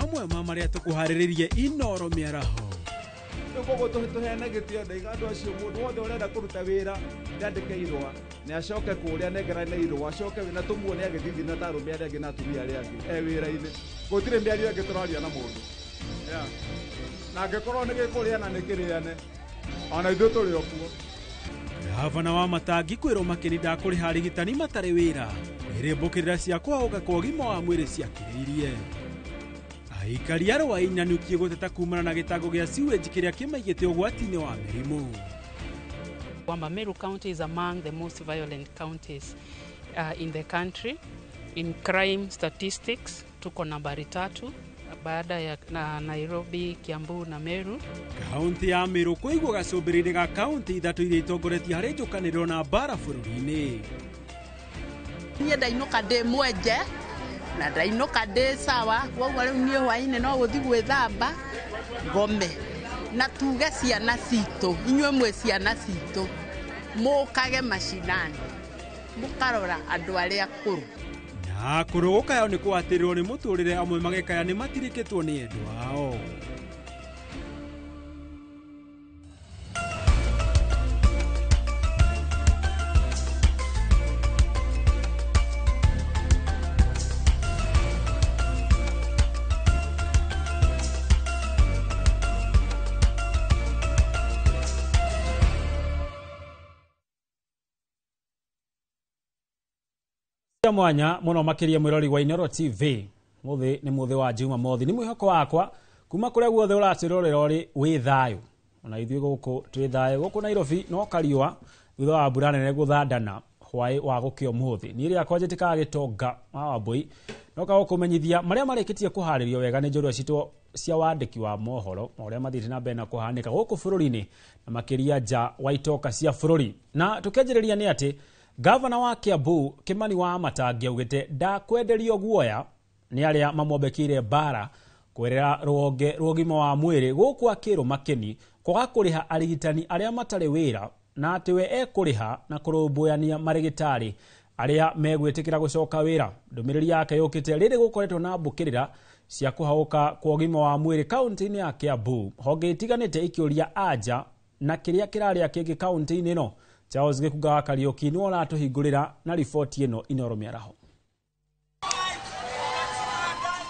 Mamwe ma marĩa tũkũharĩrĩrie Inoro mĩaraho. Rĩu koguo tũheane gĩtĩo ndaiga andũ acio mũndũ wothe ũrenda kũruta wĩra nĩandĩke irũa nĩ acoke kũrĩa anengerane irũa acoke na tũmuone agĩthithina ta arũme arĩa angĩ na atumia arĩa angĩ e wĩra-inĩ. Gũtirĩ mĩario ĩngĩ tũraria na mũndũ. Yeah. Na angĩkorwo nĩ gĩkũrĩana nĩ kĩrĩane. Ona ithuĩ tũrĩ o kuo. Gavana wa Matangi kwĩrwo Makeni ndakũrĩha arigitani matarĩ wĩra. Rĩrĩ mbũkĩrĩra cia kũhagũka kwa ũgima wa mwĩrĩ ciakĩrĩirie. Aikari a Rwai Nanyuki gũteta kumana na gĩtango gĩa sewage kĩrĩa kĩmaigĩte ũgwati-inĩ wa mĩrimũ. Kwamba Meru County is among the most violent counties in the country. In crime statistics tuko nambari 3 baada ya na Nairobi, Kiambu na Meru. Kaunti ya Meru kũigwo gacũmbĩrĩ-inĩ ga kaunti ithatũ iria itongoretie harĩ njũkanĩrĩro na mbara bũrũri-inĩ. Niĩ ndainũka ndĩ mwenje na ndainũka ndĩ sawa, koguo rĩu niĩ hwainĩ no gũthiĩ gwĩthamba ngome na tuge ciana citũ, inyuĩ mwĩ ciana citũ, mũkage macinani mũkarora andũ arĩa akũrũ. Na kũrũgũkayo nĩ kũhatĩrĩrwo nĩ mũtũrĩre, amwe magekaya nĩ matirĩkĩtwo nĩ endwa ao. Mwanya muno makiria mwirori wa Inoro TV. Muthi ni muthi wa Jumamothi. Ni mwihoko wakwa kuma kuria guothe uratwirorera uri wi thayo. Ona ithuĩ gũkũ twĩ thayũ gũkũ Nairobi no kariũa thutha wa mbura nene gũthandana hwaĩ wa gũkĩa ũmũthĩ. Niĩ rĩakwa njĩtĩkaga gĩtonga wa Wambui no kaga gũkũmenyithia marĩa marĩkĩtie kũharĩrio wega nĩ njorua citũ cia wandĩki wa mohoro ũrĩa mathiĩte na mbere na kũhanĩka gũkũ bũrũri-inĩ na makĩria nja wa itoka cia bũrũri. Na tũkĩanjĩrĩria nĩ atĩ Gavana wa Kiambu Kimani wa Matangi augĩte ndakwenderio guoya nĩ arĩa mamwambĩkĩire mbara kwerera rũhonge rwa ũgima wa mwĩrĩ gũkũ akĩrwo Makeni kwaga kũrĩha arigitani arĩa matarĩ wĩra na atĩ we ekũrĩha na kũrũmbũyania marĩgĩtarĩ arĩa megwĩtĩkĩra gũcoka wĩra. Ndũmĩrĩri yake yũkĩte rĩrĩ gũkoretwo na mbũkĩrĩra cia kũhagũka kwa ũgima wa mwĩrĩ kaunti-inĩ ya Kiambu, honge itiganĩte ikĩũria anja na kĩrĩa kĩrarĩa kĩngĩ kaunti-inĩ ĩno. Charles Gĩkunga wa Kariũki nĩwe ũratũhingũrĩra na riboti ĩno Inoro mĩaraho.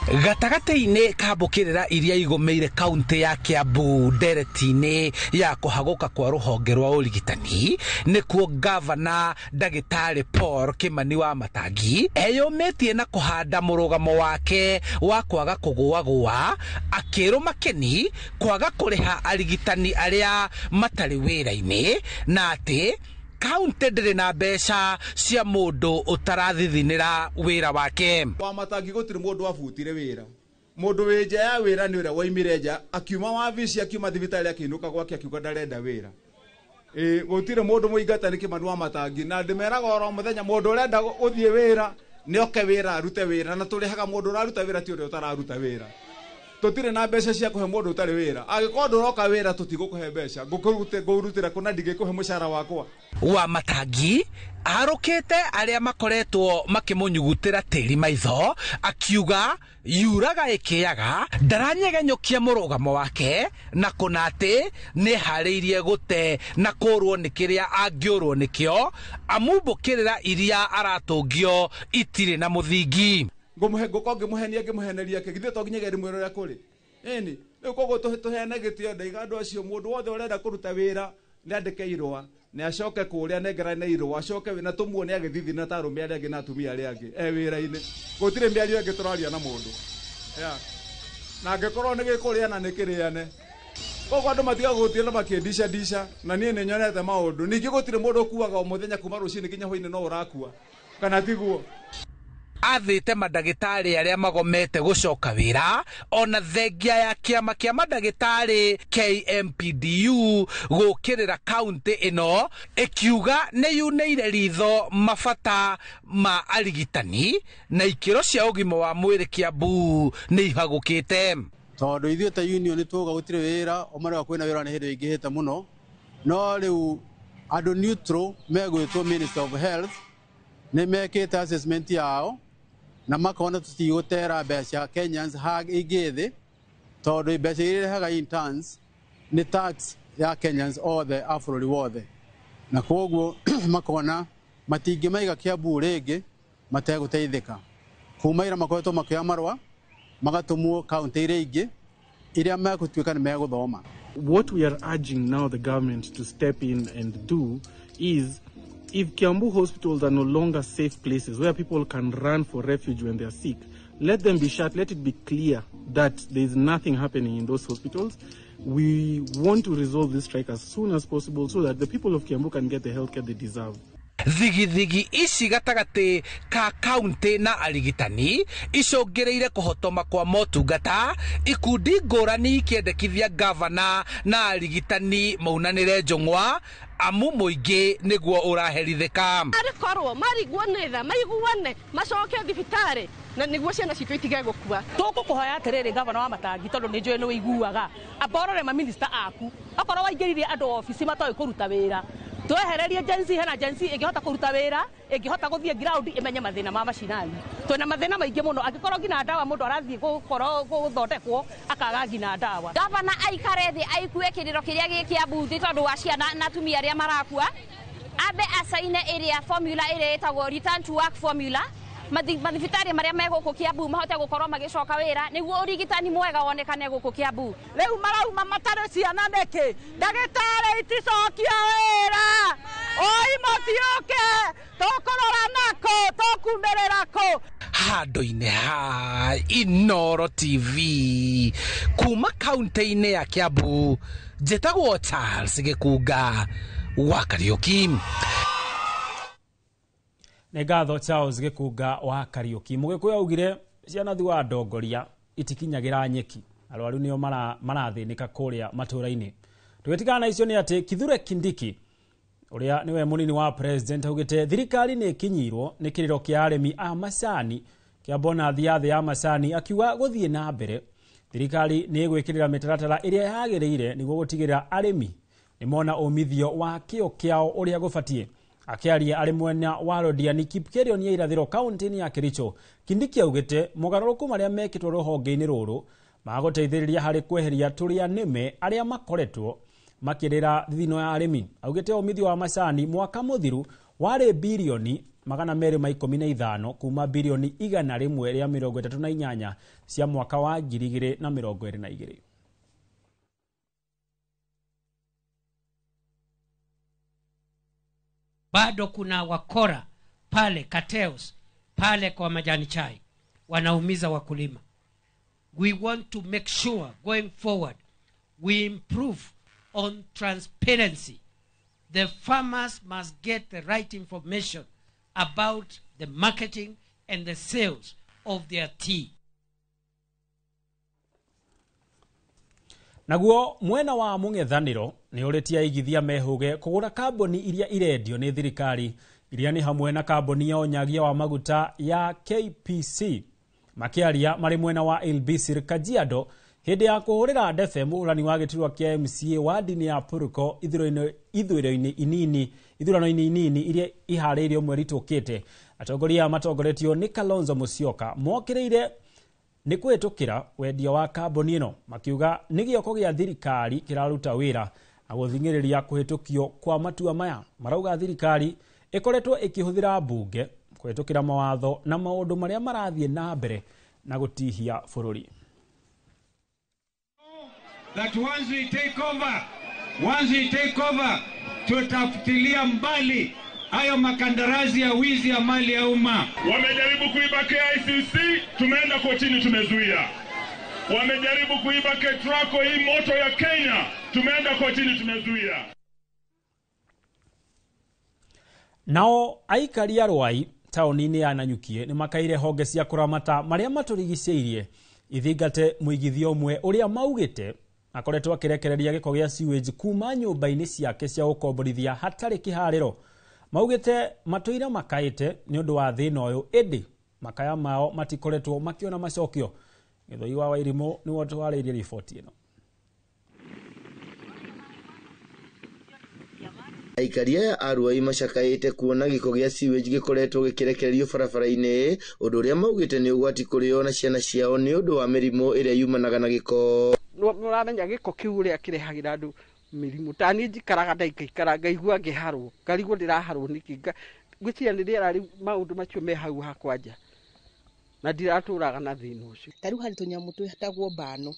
Gatagatĩ-inĩ ka mbũkĩrĩra iria igũmĩire kaunti ya Kiambu ndereti-inĩ ya kũhagũka kwa rũhonge rwa ũrigitani nĩkuo gavana ndagĩtarĩ Paul Kimani wa Matangi eyũmĩtie na kũhanda mũrũgamo wake wa kwaga kũgũagũa akĩrwo Makeni kwaga kũrĩha arigitani arĩa matarĩ wĩra-inĩ na atĩ kaunti ndĩrĩ na mbeca cia mũndũ ũtarathithinĩra wĩra wake. Wa Matangi gũtirĩ mũndũ wabutire wĩra. Mũndũ wĩ nja ya wĩra nĩ ũrĩa waimire nja akiuma wabici akiuma thibitarĩ akĩinũka gwake akiuga ndarenda wĩra. Gũtirĩ mũndũ mũingata nĩ Kimani wa Matangi na ndĩmeraga oro mũthenya mũndũ ũrenda gũthiĩ wĩra nĩ oke wĩra arute wĩra na tũrĩhaga mũndũ ũraruta wĩra ti ũrĩa ũtararuta wĩra. Tũtirĩ na mbeca cia kũhe mũndũ ũtarĩ wĩra. Angĩkorwo ndũroka wĩra tũtigũkũhe mbeca. Ngũrutĩra kũ na ndingĩkũhe mũcara wakwa. Wa Matangi arũkĩte arĩa makoretwo makĩmũnyugutĩra tĩri maitho akiuga yuraga ĩkĩaga ndaranyegenyũkia mũrũgamo wake na kũna atĩ nĩharĩirie gũte na kũrwo nĩ kĩrĩa angĩũrwo nĩkĩo amu mbũkĩrĩra iria aratũngio itirĩ na mũthingi. Ngũmũhe ngũkorwo ngĩmũhenia ngĩmũheneria kĩ githĩ to nginyagia ndĩmwĩre ũrĩa kũrĩ. Ĩni rĩu koguo tũheane gĩtĩo ndaiga andũ acio mũndũ wothe ũrenda kũruta wĩra nĩandĩke irũa nĩ acoke kũrĩa anengerane irũa acoke na tũmuone agĩthithina ta arũme arĩa angĩ na atumia arĩa angĩ e wĩra-inĩ. Gũtirĩ mĩario ĩngĩ tũraria na mũndũ. Yeah. Na angĩkorwo nĩ gĩkũrĩana nĩ kĩrĩane. Koguo andũ matiga gũtinda makĩndica ndica na niĩ nĩ nyonete maũndũ. Ningĩ gũtirĩ mũndũ ũkuaga o mũthenya kuma rũcinĩ nginya hwainĩ no ũrakua. Kana tiguo? Athĩte mandagĩtarĩ arĩa magomete gũcoka wĩra ona thengia ya kĩama kĩa mandagĩtarĩ KMPDU gũkĩrĩra kaunti ĩno ĩkiuga nĩ yunĩire ritho mabata ma arigitani na ikĩro cia ũgima wa mwĩrĩ Kiambu nĩ ihagũkĩte. Tondũ ithuĩ ta union tuoga gũtirĩ wĩra ũmarega kwĩna wĩra nĩ hĩndĩ ĩingĩhĩte mũno no rĩu andũ neutral megwĩtwo Minister of Health nĩ mekĩte assessment yao Na makona tũtigũtera mbeca Kenyans ingĩ thĩ, tondũ mbeca iria irehaga interns nĩ tax ya Kenyans othe a bũrũri wothe, na koguo makona matingĩmaiga Kiambu rĩngĩ mategũteithĩka. Kuma ira makoretwo makĩoya marũa magatũmwo kaunti iria ingĩ iria megũtuĩka nĩ megũthoma. What we are urging now the government to step in and do is, if Kiambu hospitals are no longer safe places where people can run for refuge when they are sick, let them be shut, let it be clear that there is nothing happening in those hospitals. We want to resolve this strike as soon as possible so that the people of Kiambu can get the healthcare they deserve. Thigithigi ici gatagatĩ ka kaunti na arigitani icũngĩrĩire kũhotoma kwa motungata, ikundi ngũrani ikĩendekithia gavana na arigitani maunanĩre njũng'wa amu mũingĩ nĩguo ũraherithĩka. Arĩ korwo marigwo nĩ tha maiguane macoke thibitarĩ na nĩguo ciana citũ itige gũkua. Tũkũkũhoya atĩrĩrĩ gavana wa Matangi, tondũ nĩ njũĩ nĩ ũiguaga, amba ũrore maminista aku, okorwo waingĩririe andũ obici matoĩ kũruta wĩra, twehererie Gen Z, hena Gen Z ĩngĩhota kũruta wĩra, ĩngĩhota gũthiĩ ground ĩmenye mathĩna ma macinani. Twĩna mathĩna maingĩ mũno, angĩkorwo nginya ndawa mũndũ arathiĩ gũkorwo gũthondekwo akaga nginya ndawa. Gavana aikare thĩ aikue kĩrĩro kĩrĩa gĩ Kiambu thĩ tondũ wa ciana na atumia arĩa marakua, ambe acaine ĩrĩa formula ĩrĩa ĩtagwo return to work formula, mathibitarĩ marĩa me gũkũ Kiambu mahote gũkorwo magĩcoka wĩra nĩguo ũrigitani mwega wonekane gũkũ Kiambu. Rĩu marauma matarĩ ciana nĩkĩ? Ndagĩtarĩ iticokia wĩra, oi mũtiũke, tũkũrora nakũ, tũkumĩrĩra kũ? Handũ-inĩ ha Inooro TV kuma kaunti-inĩ ya Kiambu, njĩtagwo Charles Gĩkunga wa Kariũki. Nĩ ngatho Charles Gĩkunga wa Kariũki. Mũgĩkũyũ augire ciana thi wa ndongoria itikinyagĩra nyeki, arwaru nĩo marathĩnĩka kũrĩa matũũra-inĩ. Tũgĩtigana na icio nĩ atĩ Kithure Kindiki ũrĩa nĩwe mũnini wa president augĩte thirikari nĩ ĩkinyirwo nĩ kĩrĩro kĩa arĩmi a macani kĩa bonathi ya thĩ ya macani, akiuga gũthiĩ na mbere thirikari nĩ ĩgwĩkĩrĩra mĩtaratara ĩrĩa yagĩrĩire nĩguo gũtigĩrĩra arĩmi nĩ mona umithio wa kĩo kĩao ũrĩa gũbatiĩ. Akĩaria arĩ mwena wa Londiani Kipkelion ya irathĩro kaunti-inĩ ya Kericho, Kindiki augĩte mogarũrũku marĩa mekĩtwo rũhonge-inĩ rũrũ magũteithĩrĩria harĩ kweheria tũrĩa nĩme arĩa makoretwo makĩrĩra thithino ya arĩmi. Augĩte umithio wa macani mwaka mũthiru warĩ birioni 215 kuma birioni 138 cia mwaka wa 2022. Bado kuna wakora pale cartels pale kwa majani chai wanaumiza wakulima. We want to make sure going forward we improve on transparency. The farmers must get the right information about the marketing and the sales of their tea. Naguo mwena wa mũng'ethanĩro nĩ ũrĩtie aigithia mehũge kũgũra kambuni iria irendio nĩ thirikari iria nĩ hamwe na kambuni ya ũnyagia wa maguta ya KPC. Makĩaria marĩ mwena wa Ilbisir Kajiado hĩndĩ ya kũhũrĩra ndebe mũhũrani wa gĩturwa kĩa MCA wadi-inĩ ya Purko ithurano-inĩ inini iria iharĩirio mweri tũkĩte, atongoria matongoretio nĩ Kalonzo Musyoka mokĩrĩire nĩ kũhĩtũkĩra wendia wa kambuni ĩno, makiuga nĩ gĩoko gĩa thirikari kĩraruta wĩra na gũthing'ĩrĩria kũhĩtũkio kwa matua maya. Marauga thirikari ĩkoretwo ĩkĩhũthĩra mbunge kũhĩtũkĩra mawatho na maũndũ marĩa marathiĩ na mbere na gũtihia bũrũri. That once we take over, tutafutilia mbali hayo makandarasi ya wizi ya mali ya umma. Wamejaribu kuiba KICC, tumeenda kotini tumezuia. Wamejaribu kuiba Ketraco, hii moto ya Kenya, tumeenda kotini tumezuia. Nao aikari a Rwai taũni-inĩ ya Nanyukie nĩ makaire honge cia kũramata marĩa matũrigicĩirie ithingate mũigithia ũmwe ũrĩa maugĩte akoretwo akĩrekereria gĩko gĩa sewage kuma nyũmba-inĩ ciake cia gũkomborithia hatarĩ kĩharĩro. Maugĩte matũire makaĩte nĩ ũndũ wa thĩna ũyũ, ĩndĩ makaya mao matikoretwo makĩona macokio. Gĩthũi wa Wairimũ nĩwe ũtwarĩirie riboti ĩno. Aikari aya a Ruai macakaĩte kuona gĩko gĩa sewage gĩkoretwo gĩkĩrekererio barabara-inĩ, ũndũ ũrĩa maugĩte nĩ ũgwati kũrĩ o na ciana ciao nĩ ũndũ wa mĩrimũ ĩrĩa yumanaga na gĩko. Nĩũramenya gĩko kĩu ũrĩa kĩrehagĩra andũ mĩrimũ. Ta niĩ njikaraga ndaikaikara ngaigua ngĩharwo, ngarigwo ndĩraharwo nĩkĩ. Ngwĩciria nĩ rĩera rĩu maũndũ macio me hau hakwa nja, na ndiratũraga na thĩna ũcio. Ta rĩu harĩ tũnyamũ twĩtagwo mbano,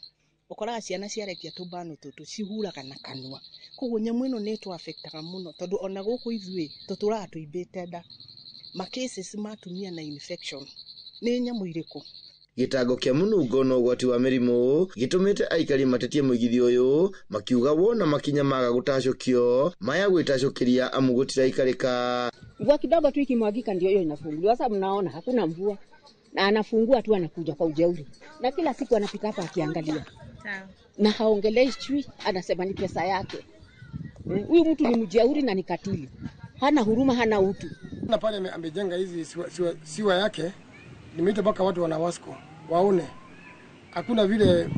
ũkoraga ciana ciarekia tũmbano tũtũ cihuraga na kanua, koguo nyamũ ĩno nĩ ĩtũ-affectaga mũno tondũ ona gũkũ ithuĩ tũtũraga tũimbĩte nda. Ma cases ma atumia na infection nĩ nyamũ irĩkũ? Gĩtango kĩa mũnungo na ũgwati wa mĩrimũ gĩtũmĩte aikari matetie mũigithia ũyũ makiuga wona makinya maga gũtacũkio maya gwĩtacũkĩria amu gũtiraikarĩka. Mvua kidogo tu ikimwagika ndio hiyo inafunguliwa. Sasa mnaona hakuna mvua na anafungua tu, anakuja kwa ujeuri, na kila siku anapita hapa akiangalia na haongeleshwi, anasema ni pesa yake. Huyu mtu ni mjeuri na ni katili, hana huruma, hana utu. Na pale amejenga hizi siwa yake, nimeita mpaka watu wana Wasco waone hakuna vile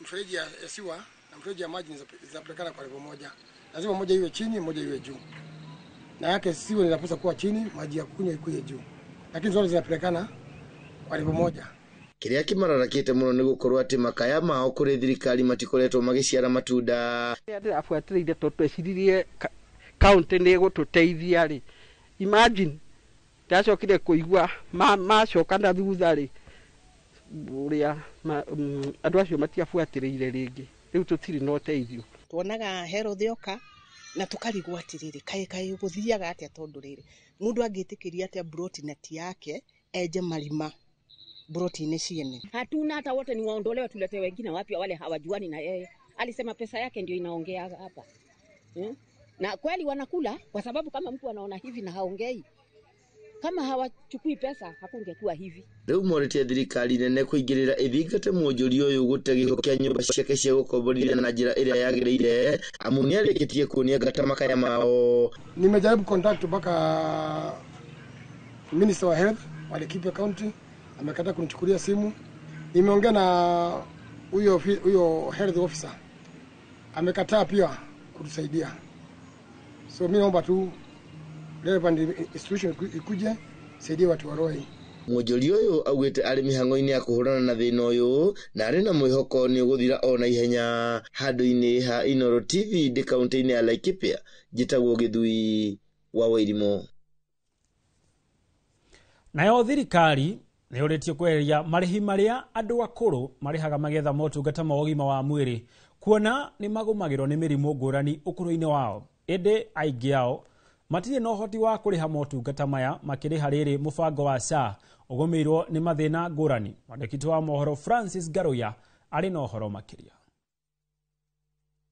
mfereji ya siwa na mfereji ya maji zinapelekana kwa level moja. Lazima moja iwe chini, moja iwe juu. Na yake siwa inapaswa kuwa chini, maji ya kunywa ikuwe juu. Lakini zote zinapelekana kwa level moja. Kĩrĩa kĩmararakĩte mũno nĩ gũkorwo atĩ makaya mao kũrĩ thirikari matikoretwo magĩciara matunda. Ndĩrabuatĩrĩire tondũ tweciririe county nĩ ĩgũtũteithia rĩ. Imagine ndacokire kũigua macoka na thutha rĩ, ũrĩa andũ acio matiabuatĩrĩire rĩngĩ. Rĩu tũtirĩ na ũteithio. Tuonaga health yoka na tũkarigwo atĩrĩrĩ, kaĩ gũthiaga atĩa tondũ rĩrĩ mũndũ angĩtĩkĩria atĩa broti na ti yake enje marima broti-inĩ ciene. Hatuna hata wote ni waondolewe, tulete wengine wapya, wale hawajuani na yeye. Alisema pesa yake ndio inaongea hapa. Na kweli wanakula kwa sababu kama mtu anaona hivi na haongei, kama hawachukui pesa hakungekuwa hivi. Rĩu morĩtie thirikari nene kũingĩrĩra ĩthingate mwonjoria ũyũ gũte gĩko kĩa nyũmba ciake cia gũkomborithia na njĩra ĩrĩa yagĩrĩire, amu nĩarĩkĩtie kuonia ngata makaya mao. Nimejaribu contact mpaka Minister wa Health wa Laikipia County, amekataa kunichukulia simu. Nimeongea na huyo health officer, amekataa pia kutusaidia. So mimi naomba tu relevant institution ikuje saidie watu wa Ruai. Mwonjoria ũyũ augĩte arĩ mĩhang'o-inĩ ya kũhũrana na thĩna ũyũ na arĩ na mwĩhoko nĩ ũgũthira o na ihenya. Handũ-inĩ ha Inooro TV ndĩ kaũntĩ-inĩ ya Laikipia, njĩtagwo Gĩthui wa Wairimu. Nayo thirikari nĩ yũrĩtio kweheria marĩhi marĩa andũ akũrũ marĩhaga magetha motungata ma ũgima wa mwĩrĩ, kuona nĩ magũmagĩrwo nĩ mĩrimũ ngũrani ũkũrũ-inĩ wao, ĩndĩ aingĩ ao matirĩ na ũhoti wa kũrĩha motungata maya makĩrĩha rĩrĩ mũbango wa SHA ũgũmĩirwo nĩ mathĩna ngũrani. Mwandĩki wa mohoro Francis Garuya arĩ na ũhoro makĩria.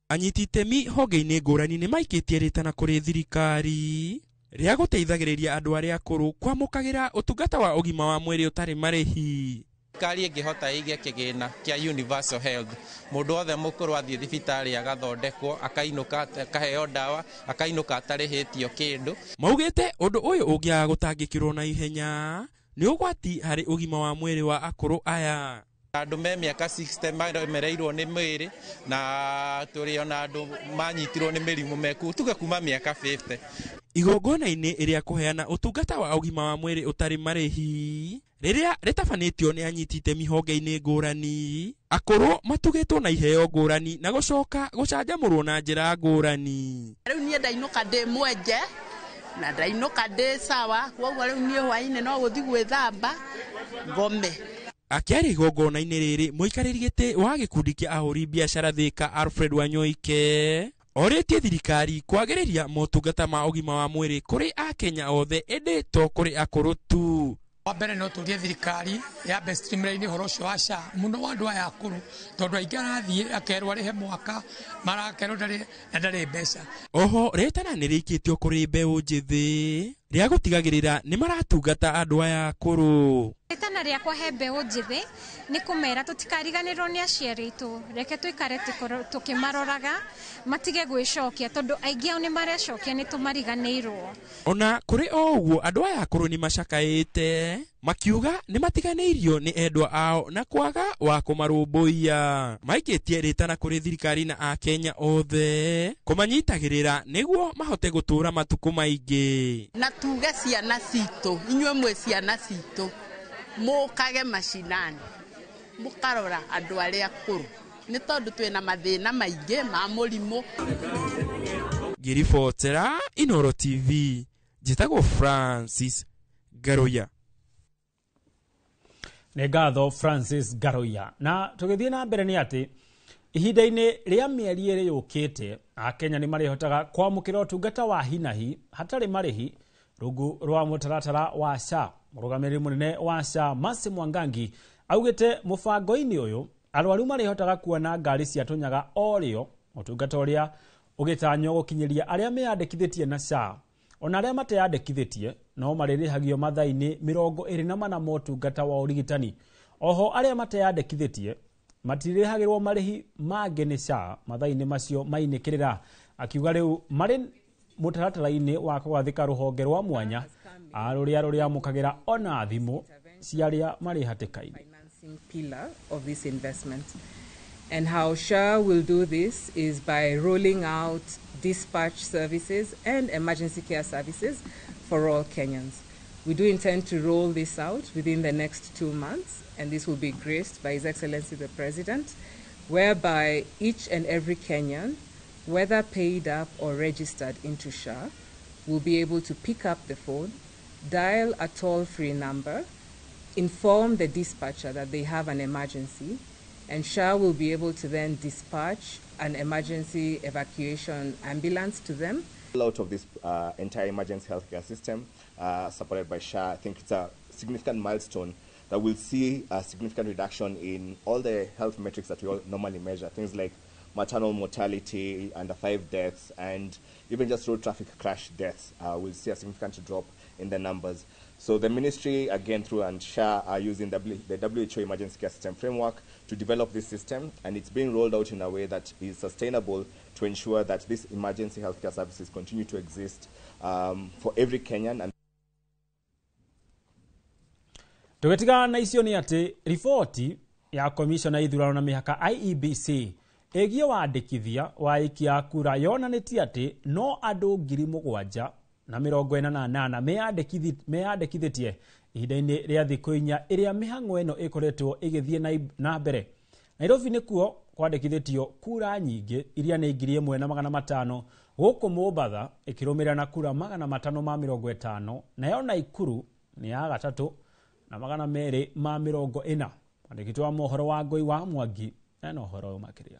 Anyiti itemi honge-inĩ ngũrani nĩ maikĩtie rĩtana kũrĩ thirikari rĩa gũteithagĩrĩria andũ arĩa akũrũ kwamũkagĩra ũtungata wa ũgima wa mwĩrĩ ũtarĩ marĩhi. Thirikari ĩngĩhota ĩige kĩgĩna kĩa universal health, mũndũ wothe mũkũrũ athiĩ thibitarĩ agathondekwo, akainũka akaheo ndawa, akainũka atarĩhĩtio kĩndũ. Maugĩte ũndũ ũyũ ũngĩaga gũtangĩkĩrwo na ihenya nĩ ũgwati harĩ ũgima wa mwĩrĩ wa akũrũ aya. Andũ me mĩaka 60 maremereirwo nĩ mwĩrĩ, na tũrĩ ona andũ manyitirwo nĩ mĩrimũ meku tuge kuma mĩaka 50. Igongona-inĩ ĩrĩa kũheana ũtungata wa ũgima wa mwĩrĩ ũtarĩ marĩhi rĩrĩa rĩtabanĩtio nĩ anyiti itemi honge-inĩ ngũrani, akũrũ matugĩtwo na iheo ngũrani na gũcoka gũcanjamũrwo na njĩra ngũrani. Rĩu niĩ ndainũka ndĩ mwenje na ndainũka ndĩ sawa, koguo rĩu niĩ hwainĩ no gũthiĩ gwĩthamba ngome. Akĩaria igongona-inĩ rĩrĩ, mũikarĩri gĩtĩ wa gĩkundi kĩa ahũri biacara Thika Alfred Wanyoike orĩtie thirikari kwagĩrĩria motungata ma ũgima wa mwĩrĩ kũrĩ akenya othe ĩndĩ to kũrĩ akũrũ tu. Wa mbere no tũrie thirikari yambe streamline ũhoro ũcio wa SHA mũno wa andũ aya akũrũ, tondũ aingĩ arathiĩ akerwo arĩhe mwaka, marakerwo ndarĩ na ndarĩ mbeca. Oho rĩtana nĩ rĩikĩtio kũrĩ mbeũ njĩthĩ rĩa gũtigagĩrĩra nĩ maratungata andũ aya akũrũ. Rĩtana rĩakwa he mbeũ njĩthĩ nĩ kũmera tũtikariganĩrwo nĩ aciari aitũ, reke tũikare tũkĩmaroraga matige gwĩcokia tondũ aingĩ ao nĩ marecokia nĩ tũmariganĩirwo. Ona kũrĩ o ũguo andũ aya akũrũ nĩ macakaĩte Makiuga nĩ matiganĩirio nĩ endwa ao na kwaga wa kũmarũmbũiya. Maikĩtie rĩtana kũrĩ thirikari na akenya othe kũmanyitagĩrĩra nĩguo mahote gũtũũra matukũ maingĩ. Na tuge ciana citũ, inyuĩ mwĩ ciana citũ, mũkage macinani, mũkarora andũ arĩa akũrũ, nĩ tondũ twĩna mathĩna maingĩ ma mũrimũ. Ngĩribotera Inooro TV, njĩtagwo Francis Ngaruiya. Nĩ ngatho Francis Ngaruiya. Na tũgĩthiĩ na mbere nĩ atĩ ihinda-inĩ rĩa mĩeri ĩrĩ yũkĩte, akenya nĩ marĩhotaga kwamũkĩra ũtungata wa hinahi hatarĩ marĩhi rungu rwa mũtaratara wa SHA. Mũrũgamĩrĩri mũnene wa SHA Mercy Mwangangi augĩte mũbango-inĩ ũyũ arwaru marĩhotaga kuona ngari cia tũnyaga o rĩo, ũtungata ũrĩa ũgĩtanywo gũkinyĩria arĩa meyandĩkithĩtie na SHA. Ona arĩa mateyandĩkithĩtie no marĩrĩhagio mathaa-inĩ 24 ma ũtungata wa ũrigitani. Oho arĩa mateyandĩkithĩtie matirĩhagĩrwo marĩhi mangĩ nĩ SHA mathaa-inĩ macio mainĩkĩrĩra. Akiuga rĩu marĩ mũtaratara-inĩ wa kũgathĩka rũhonge rwa mwanya rũrĩa rũrĩamũkagĩra ona thimũ cia arĩa marĩ hatĩka-inĩ. Pillar of this investment. And how SHA will do this is by rolling out dispatch services and emergency care services for all Kenyans. We do intend to roll this out within the next 2 months, and this will be graced by His Excellency the President, whereby each and every Kenyan, whether paid up or registered into SHA, will be able to pick up the phone, dial a toll-free number, inform the dispatcher that they have an emergency, and SHA will be able to then dispatch an emergency evacuation ambulance to them. Out of this entire emergency healthcare system supported by SHA, I think it's a significant milestone that will see a significant reduction in all the health metrics that we all normally measure, things like maternal mortality, under 5 deaths, and even just road traffic crash deaths. We'll see a significant drop in the numbers. So the ministry, again, through and SHA, are using the WHO Emergency Care System framework to develop this system, and it's being rolled out in a way that is sustainable to ensure that these emergency healthcare services continue to exist for every Kenyan. And Tũgĩtigana na icio nĩ atĩ riboti ya Commission ya ithurano na mĩhaka IEBC ĩgiĩ wandĩkithia wa aikia a kura yonanĩtie atĩ no andũ 7,048 meyandĩkithĩtie ihinda-inĩ rĩa thikũ 4 ĩrĩa mĩhang'o ĩno ĩkoretwo ĩgĩthiĩ na mbere. Nairobi nĩkuo kwandĩkithĩtio kura nyingĩ iria nĩ 1,500, gũkũ Mombatha ĩkĩrũmĩrĩra na kura 550, nayo Naikuru nĩ ya gatatũ na 240. Mwandĩki wa mohoro wa Ngũi wa Mwangi ena ũhoro ũyũ makĩria.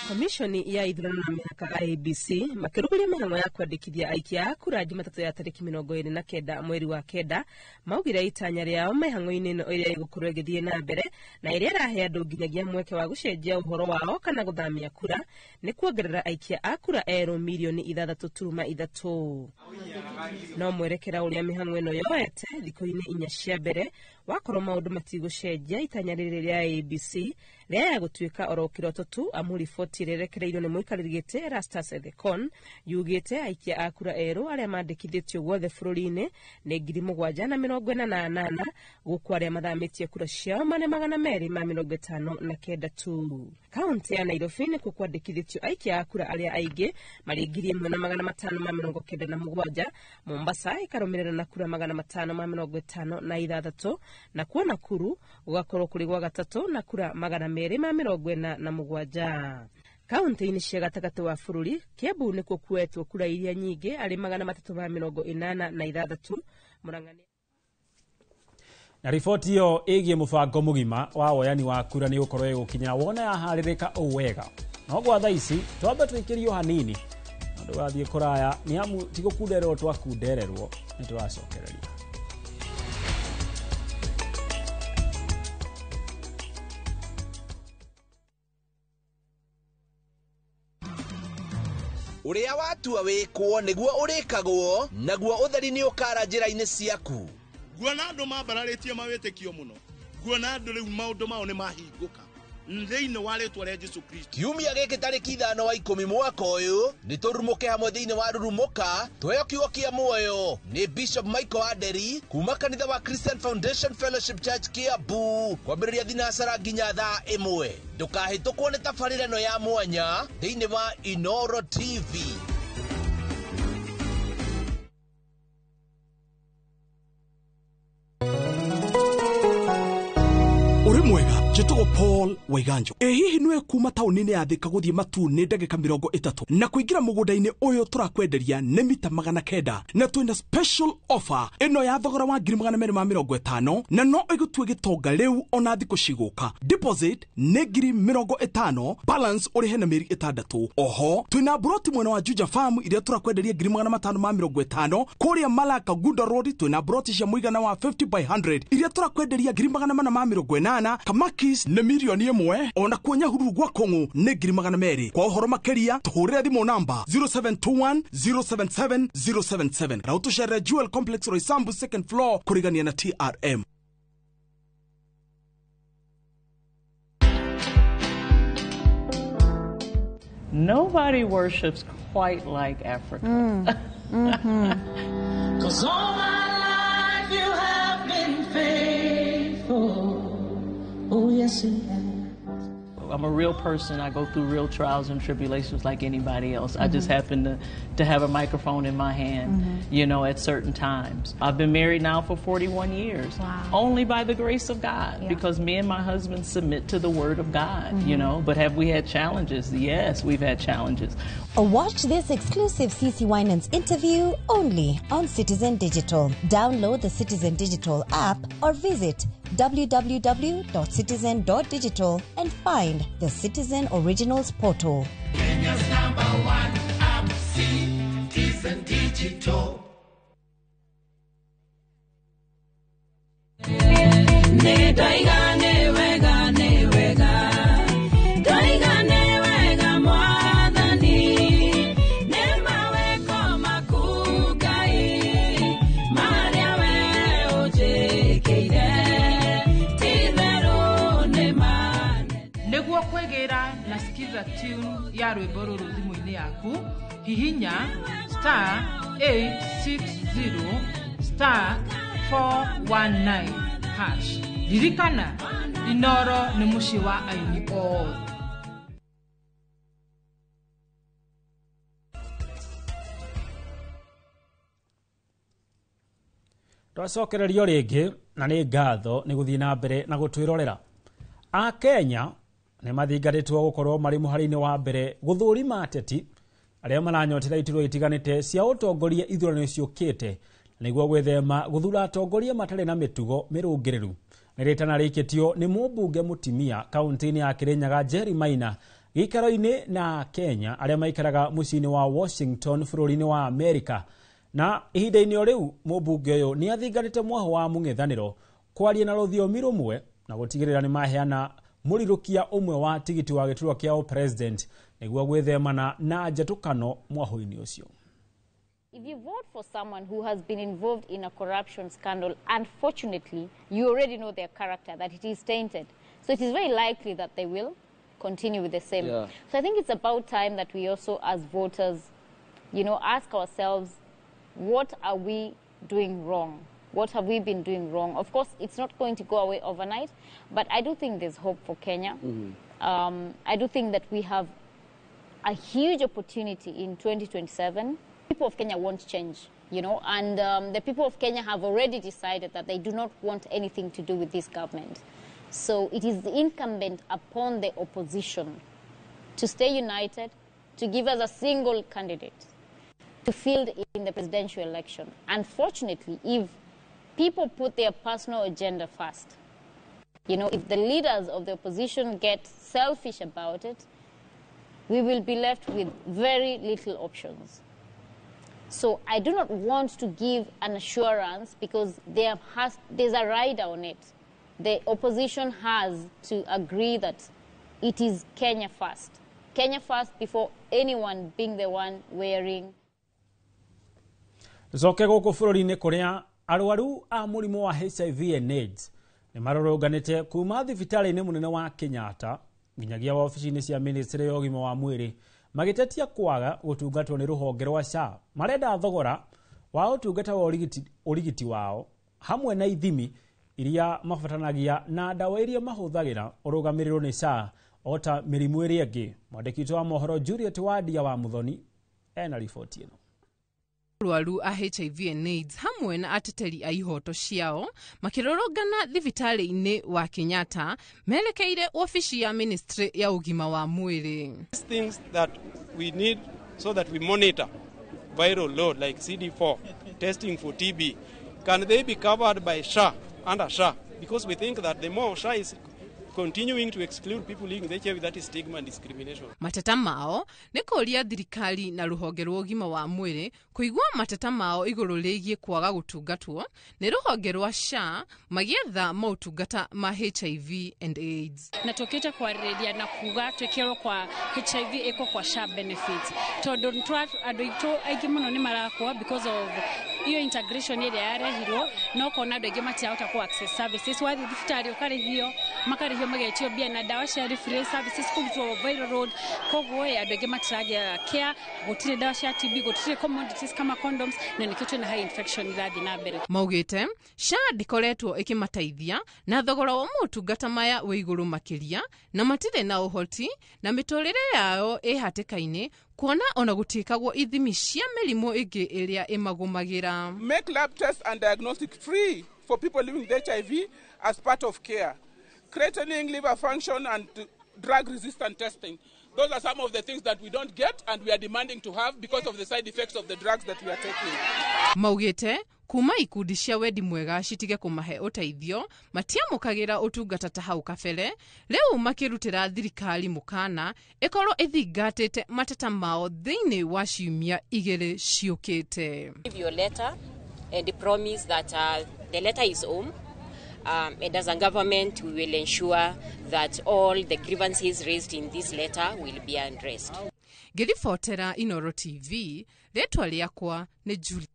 Komishoni ya ithurano na mĩhaka IEBC makĩrũgũria mĩhang'o ya kwandĩkithia aikia a kura Jumatatũ ya tarĩki 29 mweri wa 9 maugire itanya rĩao mĩhang'o-inĩ ĩno ĩrĩa ĩgũkorwo ĩgĩthiĩ na mbere na ĩrĩa ĩrahe andũ nginyagia mweke wa gũcenjia ũhoro wao kana gũthamia kura nĩ kuongerera aikia a kura erũ milioni 6.3. No mwerekera ũrĩa mĩhang'o ĩno yoete thikũ-inĩ 4 cia mbere wakorwo maũndũ matigũcenjia itanya rĩrĩ rĩa IEBC rĩaya gũtuĩka oro kĩroto tu amu riboti ĩrerekereirio nĩ mũikarĩri gĩtĩ Erastus Ethekon yugĩte aikia a kura erũ arĩa mandĩkithĩtio guothe bũrũri-inĩ nĩ 7,048 gũkũ arĩa mathamĩtie kura ciao marĩ 259 tu. Kaunti ya Nairobi nĩkuo kwandĩkithĩtio aikia a kura arĩa aingĩ marĩ 1,597, Mombasa ĩkarũmĩrĩra na kura 556, na kuo Nakuru gũgakorwo kũrĩ gwa gatatũ na kura 247. Kaunti-inĩ cia gatagatĩ wa bũrũri, Kiambu nĩkuo kuoetwo kura iria nyingĩ arĩ 386, Murang'a. Na riboti ĩyo ĩgiĩ mũbango mũgima wa woyani wa kura nĩ ũkorwo ĩgũkinyĩra wona yaharĩrĩka ũũ wega. No gwa thaa ici twambe tũikĩrio hanini na ndũgathiĩ kũraya nĩ amu ti gũkundererwo twakundererwo nĩ tũracokereria. Ũrĩa watua wĩkwo nĩguo ũrĩkagwo, naguo ũtheri nĩ ũkara njĩra-inĩ ciaku. Guona andũ mambararĩtie mawĩtĩkio mũno, guona andũ rĩu maũndũ mao nĩ mahingũka. Thĩinĩ wa rĩtwa rĩa Jesu Kristo. Kiumia gĩkĩ tarĩki 5 wa 10 mwaka ũyũ nĩ tũrumũke hamwe thĩinĩ wa Rurumũka tweheo kiugo kĩa muoyo nĩ Bishop Michael Aderi kuma kanitha wa Christian Foundation Fellowship Church Kiambu kwambĩrĩria thinacara nginya thaa 1. Ndũkahĩtũkwo nĩ tabarĩra ĩno ya mwanya thĩinĩ wa Inoro TV. Mwega njĩtagwo Paul Waiganjo. Ĩ hihi nĩwe kuma taũni-inĩ ya Thika gũthiĩ Matuu nĩ ndagĩka 30 na kũingĩra mũgũnda-inĩ ũyũ tũrakwenderia nĩ mita 900 na twĩna special offer ĩno ya thogora wa 250,000 na no ĩgũtue gĩtonga rĩu ona thikũ cigũka. Deposit nĩ 50,000, balance ũrĩhe na mĩeri 6. Oho twĩna broti mwena wa Juja Farm iria tũrakwenderia 550,000. Kũrĩa Malaka Gunda Road twĩna broti cia mũigana wa 50 by 100 iria tũrakwenderia 480,000. Kamakis nĩ 1,000,000 ona kuo Nyahururu gwa Kũng'ũ nĩ 200,000. Kwa ũhoro makĩria tũhũrĩre thimũ namba 0721 077 077 na ũtũcerere Jewel Complex Roysambu second floor kũrigania na TRM. Nobody worships quite like Africa. 'Cause all my life you have been faithful. Oh, yes, you have. I'm a real person. I go through real trials and tribulations like anybody else. I just happen to have a microphone in my hand, you know, at certain times. I've been married now for 41 years. Wow. Only by the grace of God, because me and my husband submit to the Word of God, you know. But have we had challenges? Yes, we've had challenges. Watch this exclusive CC Winans interview only on Citizen Digital. Download the Citizen Digital app or visit www.citizen.digital and find the Citizen Originals portal. Kenya's #1 app, Citizen Digital. Nĩguo kwĩgĩra na skiza tune ya rwĩmbo rũrũ thimũ-inĩ yaku, hihinya *860 *419 hash. Ririkana, Inoro nĩ mũciĩ wa aini othe. Twacokererio rĩngĩ na nĩ ngatho nĩ gũthiĩ na mbere na gũtwĩrorera. A Kenya nĩ mathingatĩtwo gũkorwo marĩ mũhari-inĩ wa mbere gũthũrima ateti arĩa maranyotera iturwa itiganĩte cia ũtongoria ithurano ciũkĩte nĩguo gwĩthema gũthura atongoria matarĩ na mĩtugo mĩrũngĩrĩru. Nĩ rĩtana rĩikĩtio nĩ mũmbunge mũtimia kaunti-inĩ ya Kirinyaga Jerry Maina gĩikaro-inĩ na Kenya arĩa maikaraga mũciĩ-inĩ wa Washington bũrũri-inĩ wa Amerika. Na ihinda-inĩ o rĩu mũmbunge ũyũ nĩ athingatĩte mwaho wa mũng'ethanĩro kwaria na rũthiomi rũmwe na gũtigĩrĩra nĩ maheana mũrirũkia ũmwe wa tigiti wa gĩturwa kĩa president nĩguo gwĩthemana na njatũkano mwaho-inĩ ũcio. If you vote for someone who has been involved in a corruption scandal, unfortunately, you already know their character, that it is tainted. So it is very likely that they will continue with the same. Yeah. So I think it's about time that we also, as voters, you know, ask ourselves, what are we doing wrong? What have we been doing wrong? Of course, it's not going to go away overnight, but I do think there's hope for Kenya. I do think that we have a huge opportunity in 2027. People of Kenya want change, you know, and the people of Kenya have already decided that they do not want anything to do with this government. So it is incumbent upon the opposition to stay united, to give us a single candidate to field in the presidential election. Unfortunately, if people put their personal agenda first, you know, if the leaders of the opposition get selfish about it, we will be left with very little options. So I do not want to give an assurance because there's a rider on it. The opposition has to agree that it is Kenya first. Kenya first before anyone being the one wearing. Tucoke gũkũ bũrũri-inĩ kũrĩa arwaru a mũrimũ wa HIV and AIDS nĩ marũrũnganĩte kuma thibitarĩ-inĩ mũnene wa Kenyatta Nginyagia wabici-inĩ cia ministry ya ũgima wa mwĩrĩ magĩtetia kwaga gũtungatwo nĩ rũhonge rwa SHA. Marenda thogora wa ũtungata wa ũrigiti wao hamwe na ithimi iria mabatanagia na ndawa iria mahũthagĩra ũrũgamĩrĩrwo nĩ SHA o ta mĩrimũ ĩrĩa ĩngĩ. Mwandĩki witũ wa mohoro Juliet Wandia wa Muthoni ena riboti ĩno. Arwaru a HIV and AIDS hamwe na ateteri a ihoto ciao makĩrũrũngana thibitarĩ-inĩ wa Kenyatta merekeire wabici ya ministry ya ũgima wa mwĩrĩ. Things that we need so that we monitor viral load like CD4 testing for TB, can they be covered by SHA, under SHA? Because we think that the more SHA is continuing to exclude people living with HIV, that is stigma and discrimination. Mateta mao nĩ kũũria thirikari na rũhonge rwa ũgima wa mwĩrĩ kũigua mateta mao igũrũ rĩgiĩ kwaga gũtungatwo nĩ rũhonge rwa SHA magĩetha maũtungata ma HIV and AIDS. Na tũkĩte kwarĩrĩria na kuga twĩkĩrwo kwa HIV ĩkwo kwa SHA benefits tondũ andũ aitũ aingĩ mũno nĩ marakua because of iyo integration ĩrĩa yarehirwo, no kona andũ aingĩ matirahota ku access services. Wathiĩ thibitarĩ ũkarĩhio, makarĩhio magetio mbia na ndawa cia free services kũrutwo viral road, koguo andũ aingĩ matiragĩa care, gũtirĩ ndawa cia TB, gũtirĩ commodities kama condoms, na nĩkĩo twĩna high infection irathiĩ na mbere. Maugĩte SHA ndĩkoretwo ĩkĩmateithia na thogora wa motungata maya wĩ igũrũ makĩria, na matirĩ na ũhoti na mĩtũrĩre yao ĩ hatĩka-inĩ kuona ona gũtiĩkagwo ithimi cia mĩrimũ ĩngĩ ĩrĩa ĩmagũmagĩra. Make lab tests and diagnostic free for people living with HIV as part of care. Creatinine, liver function and drug resistant testing. Those are some of the things that we don't get and we are demanding to have because of the side effects of the drugs that we are taking. Maugĩte kuma ikundi cia wendi mwega citige kũmahe ũteithio matiamũkagĩra ũtungata ta hau kabere, rĩu makĩrutĩra thirikari mũkana ĩkorwo ĩthingatĩte mateta mao thĩinĩ wa ciumia igĩrĩ ciũkĩte. Give your letter and promise that the letter is home. And as a government, we will ensure that all the grievances raised in this letter will be addressed. Ngĩribotera Inoro TV, rĩtwa rĩakwa nĩ Julie.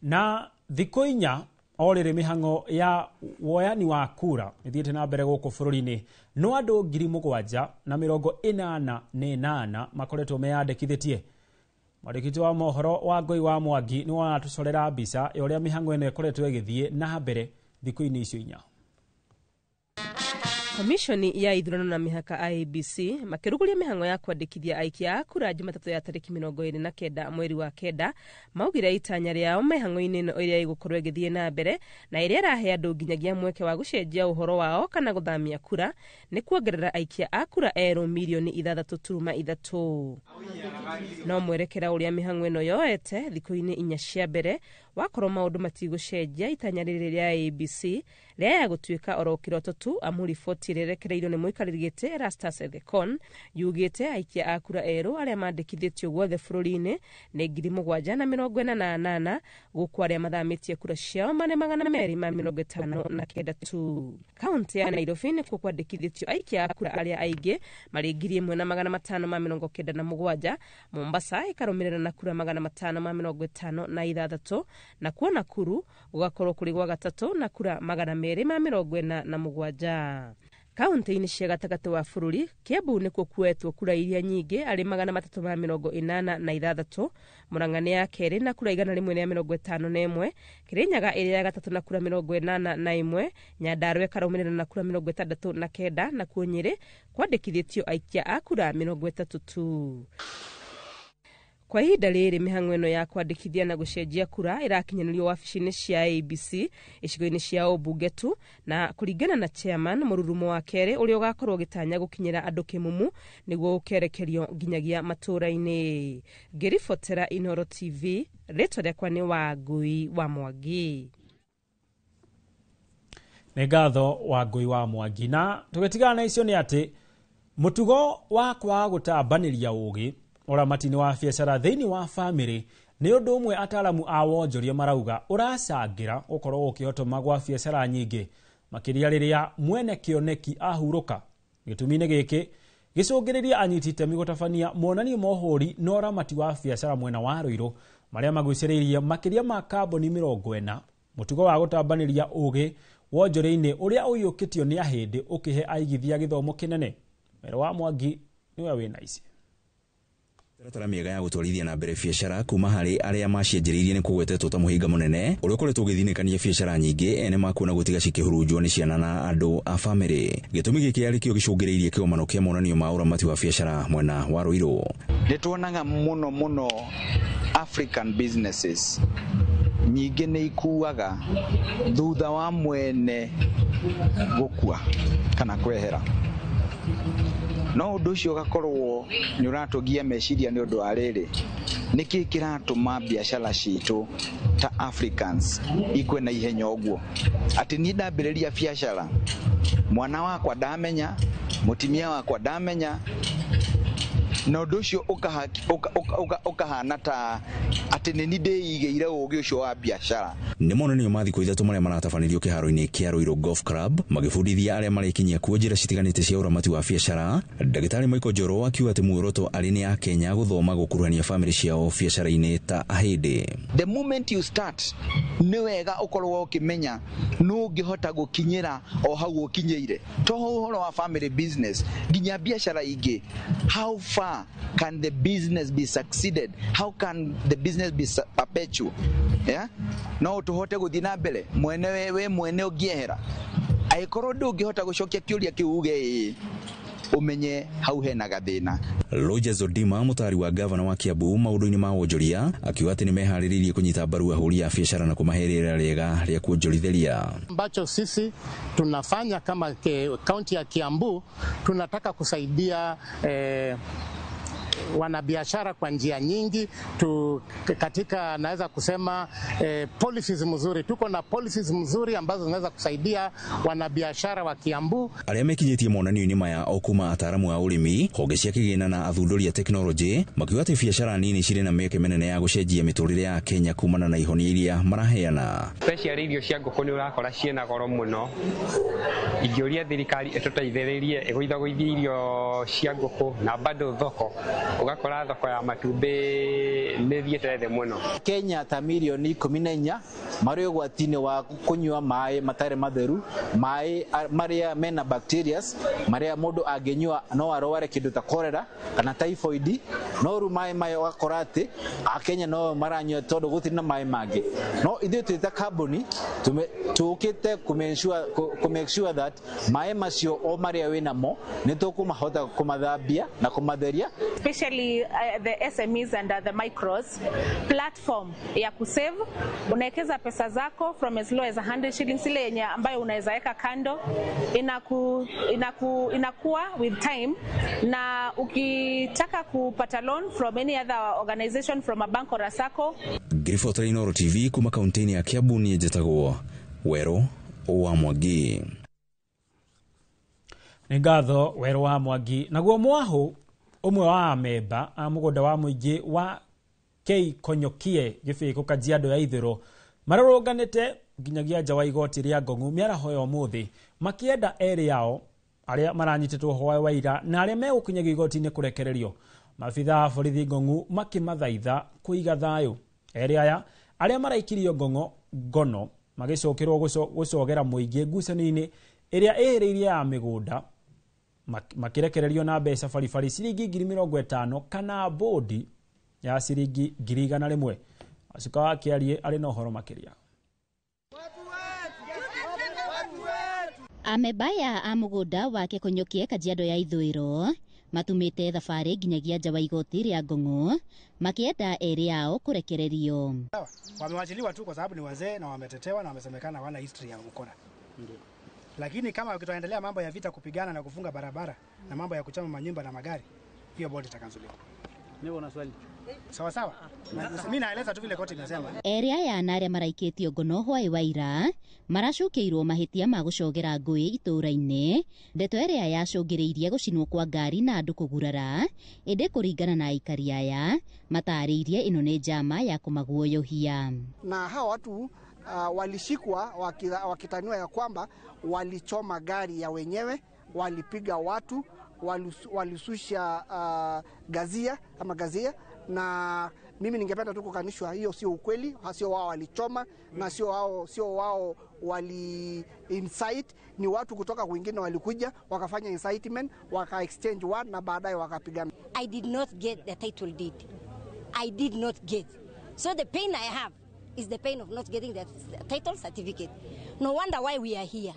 Na thikũ inya o rĩrĩ mĩhang'o ya woyani wa kura ĩthiĩte na mbere gũkũ bũrũri-inĩ, no andũ 7,088 makoretwo meyandĩkithĩtie. Mwandĩki wa mohoro wa Ngũi wa Mwangi nĩ waratũcorera mbica ya ũrĩa mĩhang'o ĩno ĩkoretwo ĩgĩthiĩ na mbere thikũ-inĩ icio inya. Komishoni ya ithurano na mĩhaka IEBC makĩrugũria mĩhang'o ya kwandĩkithia aikia a kura Jumatatũ ya tarĩki 29 mweri wa kenda, maugire itanya rĩao mĩhang'o-inĩ ĩno ĩrĩa ĩgũkorwo ĩgĩthiĩ na mbere na ĩrĩa ĩrahe andũ nginyagia mweke wa gũcenjia ũhoro wao kana gũthamia kura nĩ kuongerera aikia a kura erũ mirioni 6.3. No mwerekera ũrĩa mĩhang'o ĩno yoete thikũ-inĩ inya cia mbere wakorwo maũndũ matigũcenjia, itanya rĩrĩ rĩa IEBC rĩaya gũtuĩka oro kĩroto tu, amu riboti ĩrĩa ĩrekereirio nĩ mũikarĩri gĩtĩ Erastus Ethekon yugĩte aikia a kura erũ arĩa mandĩkithĩtio guothe bũrũri-inĩ nĩ 7,048, gũkũ arĩa mathamĩtie kura ciao marĩ 259 tu. Kaunti ya Nairobi nĩkuo kwandĩkithĩtio aikia a kura arĩa aingĩ marĩ 1,597, Mombasa ĩkarũmĩrĩra na kura 556, na kuo Nakuru gũgakorwo kũrĩ gwa gatatũ na kura 247. Kaunti-inĩ cia gatagatĩ wa bũrũri, Kiambu nĩkuo kuoetwo kura iria nyingĩ arĩ 386, Murang'a nĩ ya kerĩ na kura 151, Kirinyaga ĩrĩa ya gatatũ na kura 81, Nyandarua ĩkarũmĩrĩra na kura 69, nakuo Nyĩrĩ kwandĩkithĩtio aikia a kura 30 tu. Kwa ihinda rĩrĩ mĩhang'o ĩno ya kwandĩkithia na gũcenjia kura ĩrakinyanĩrio wabici-inĩ cia IEBC icigo-inĩ cia ũmbunge tu, na kũringana na chairman mũrurumo wa kerĩ ũrĩa ũgakorwo ũgĩtanya gũkinyĩra andũ kĩmumu nĩguo ũkerekerio nginyagia matũũra-inĩ. Ngĩribotera Inoro TV, rĩtwa rĩakwa nĩ Wangui wa Mwangi. Nĩ ngatho Wangui wa Mwangi. Na tũgĩtigana na icio nĩ atĩ mũtugo wa kwaga gũtambanĩria ũgĩ ũramati-inĩ wa biacara thĩinĩ wa bamĩrĩ nĩ ũndũ ũmwe ataaramu a wonjoria marauga ũracangĩra gũkorwo gũkĩhotoma gwa biacara nyingĩ, makĩria rĩrĩa mwene kĩoneki ahurũka. Gĩtũmi-inĩ gĩkĩ gĩcũngĩrĩria anyiti itemi gũtabania monanio ma ũhũri na ũramati wa biacara mwena wa Ruiru marĩa magucĩrĩirie makĩria ma kambuni 40. Mũtugo wa gũtambanĩria ũgĩ wonjoria-inĩ ũrĩa ũiyũkĩtio nĩ ahĩndĩ ũkĩhe aigithia gĩthomo kĩnene. Wero wa Mwangi nĩwe wĩna ici. Mĩtaratara mĩega ya gũtwarithia na mbere biacara kuma harĩ arĩa macianjĩrĩirie nĩ kũgwetetwo ta mũhĩnga mũnene ũrĩa ũkoretwo ũgĩthinĩkania biacara nyingĩ ene makuona gũtiga cikĩhurunjwo nĩ ciana na andũ a bamĩrĩ. Gĩtũmi gĩkĩ arĩ kĩo gĩcũngĩrĩirie kĩgomano kĩa monanio ma ũramati wa biacara mwena wa Ruiru. Nĩ tuonaga mũno mũno African businesses nyingĩ nĩ ikuaga thutha wa mwene gũkua kana kwehera. No ũndũ ũcio ũgakorwo nĩ ũratũgia meciria nĩ ũndũ wa rĩrĩ, nĩkĩ kĩratũma biacara citũ ta Africans ikue na ihenya ũguo, atĩ niĩ ndambĩrĩria biacara mwana wakwa ndamenya, mũtumia wakwa ndamenya, na ũndũ ũcio ũkahana ta atĩ nĩ niĩ ndĩigĩire ũgĩ ũcio wa biacara. Nĩ monanio ma thikũ ithatũ marĩa maratabanĩrio kĩharo-inĩ kĩa Ruiru Golf Club magĩbundithia arĩa marĩkinyia kuo njĩra citiganĩte cia ũramati wa biacara. Ndagĩtarĩ Michael Njoro akiuga atĩ muoroto arĩ nĩ Akenya gũthoma gũkuruhania bamĩrĩ ciao biacara-inĩ ta ahĩndĩ. The moment you start nĩ wega ũkorwo ũkĩmenya nũ ũngĩhota gũkinyĩra o hau ũkinyĩire, to ũhoro wa family business nginya biacara ingĩ. How far can the business be succeeded? How can the business be perpetual? Yeah? No tuhote guthii na mbere mwene we mwene ũngĩehera, angĩkorwo ndũngĩhota gũcokia kĩũria kĩu uge ĩĩ, umenye hau hena gathĩna. Rogers Odima, mũtari wa gavana wa Kiambu maũndũ-inĩ ma wonjoria, akiuga atĩ nĩmeharĩrĩirie kũnyita mbaru ahũri a biacara na kũmahe rĩera rĩega rĩa kuonjorithĩria. Ambacho sisi tunafanya kama kaunti ya Kiambu, tunataka kusaidia wanabiashara kwa njia nyingi katika naweza kusema policies mzuri. Tuko na policies mzuri ambazo zinaweza kusaidia wanabiashara wa Kiambu. Arĩa mekinyĩtie monanio-inĩ maya o kuma ataaramu a ũrĩmi, honge cia kĩgĩna na athundũri a tekinoronjĩ makiuga atĩ biacara nini cirĩ na mĩeke mĩnene ya gũcenjia mĩtũrĩre ya Kenya kumana na ihonia iria maraheana. Especially irio cia ngũkũ nĩ ũrakora ciĩna goro mũno. Ingĩũria thirikari ĩtũteithĩrĩrie ĩgũithagũithie irio cia ngũkũ na bado thoko, ũgakora thoko ya matumbĩ nĩ thiĩte thĩ mũno. Kenya ta mirioni 14 marĩ ũgwati-inĩ wa kũnyua maĩ matarĩ matheru, maĩ marĩa mena bacterias marĩa mũndũ angĩnyua no arware kĩndũ ta cholera kana typhoid. No rĩu maĩ maya ũgakora atĩ Akenya no maranyua tondũ gũtirĩ na maĩ mangĩ. No ithuĩ twĩ ta kambuni tũkĩte kũ make sure that maĩ macio o marĩa wĩnamo nĩ tũkũmahota kũmathambia na kũmatheria. Especially the SMEs and the micros platform ya kusave, unawekeza pesa zako from as low as 100 shillings, ile yenye ambayo unaweza weka kando inakuwa with time, na ukitaka kupata loan from any other organization, from a bank or a sacco. Ngiribota Inooro TV kuma kaunti-inĩ ya Kiambu, niĩ njĩtagwo Wero wa Mwangi. Nĩ ngatho Wero wa Mwangi. Naguo mwahũ ũmwe wa amemba a mũgũnda wa mũingĩ wa Keikonyokie Gĩbĩkũ Kajiado ya Ithũĩro marũrũnganĩte nginyagia nja wa igoti rĩa Ngong'u mĩaraho ya ũmũthĩ makĩenda erĩ ao arĩa maranyitĩtwo hwaĩ wa ira na arĩa megũkinyagio igoti-inĩ kũrekererio. Maabitha a borithi Ngong'u makĩmathaitha kũiga thayũ. Erĩ aya arĩa maraikirio ngono magĩcokerwo gũcogera mũingĩ ngucanio-inĩ ĩrĩa ĩhĩrĩirie ya mĩgũnda makirekererio na mbeca baribari ciringi 50,000 kana bodi ya ciringi 100,000. Acuka wa Kĩarie arĩ na ũhoro makĩria. Amebaya a mũgũnda wa Kĩkonyokie Kajiado ya Ithũĩro matumĩte thabarĩ nginyagia nja wa igoti rĩa Ngong'o makĩenda erĩ ao kũrekererio. Wamewachiliwa tu kwa sababu ni wazee na wametetewa na wamesemekana hawana history ya ukora. Ndio. Lakini kama ukitoendelea mambo ya vita, kupigana na kufunga barabara na mambo ya kuchoma manyumba na magari, hiyo bodi itakanzuliwa. Nipo na swali. Sawa sawa. Mimi naeleza tu vile koti imesema. Erĩ aya na arĩa maraikĩtio ngono hwaĩ wa ira maracũkĩirwo mahĩtia ma gũcogera ngũĩ itũũra-inĩ, ndeto ĩrĩa yacũngĩrĩirie gũcinwo kwa ngari na andũ kũgurara, ĩndĩ kũringana na aikari aya matarĩirie ĩno nĩ njama ya kũmaguoyohia. Na hawa watu walishikwa wakitaniwa ya kwamba walichoma gari ya wenyewe, walipiga watu, walisusha gazia ama gazia, na Mimi ningependa tu kukanishwa, hiyo sio ukweli, sio wao walichoma na sio wao wali incite, ni watu kutoka kwingine walikuja wakafanya incitement, waka exchange word na baadaye wakapigana. I did not get the title deed. I did not get. So the pain I have is the pain of not getting the title certificate. No wonder why we are here.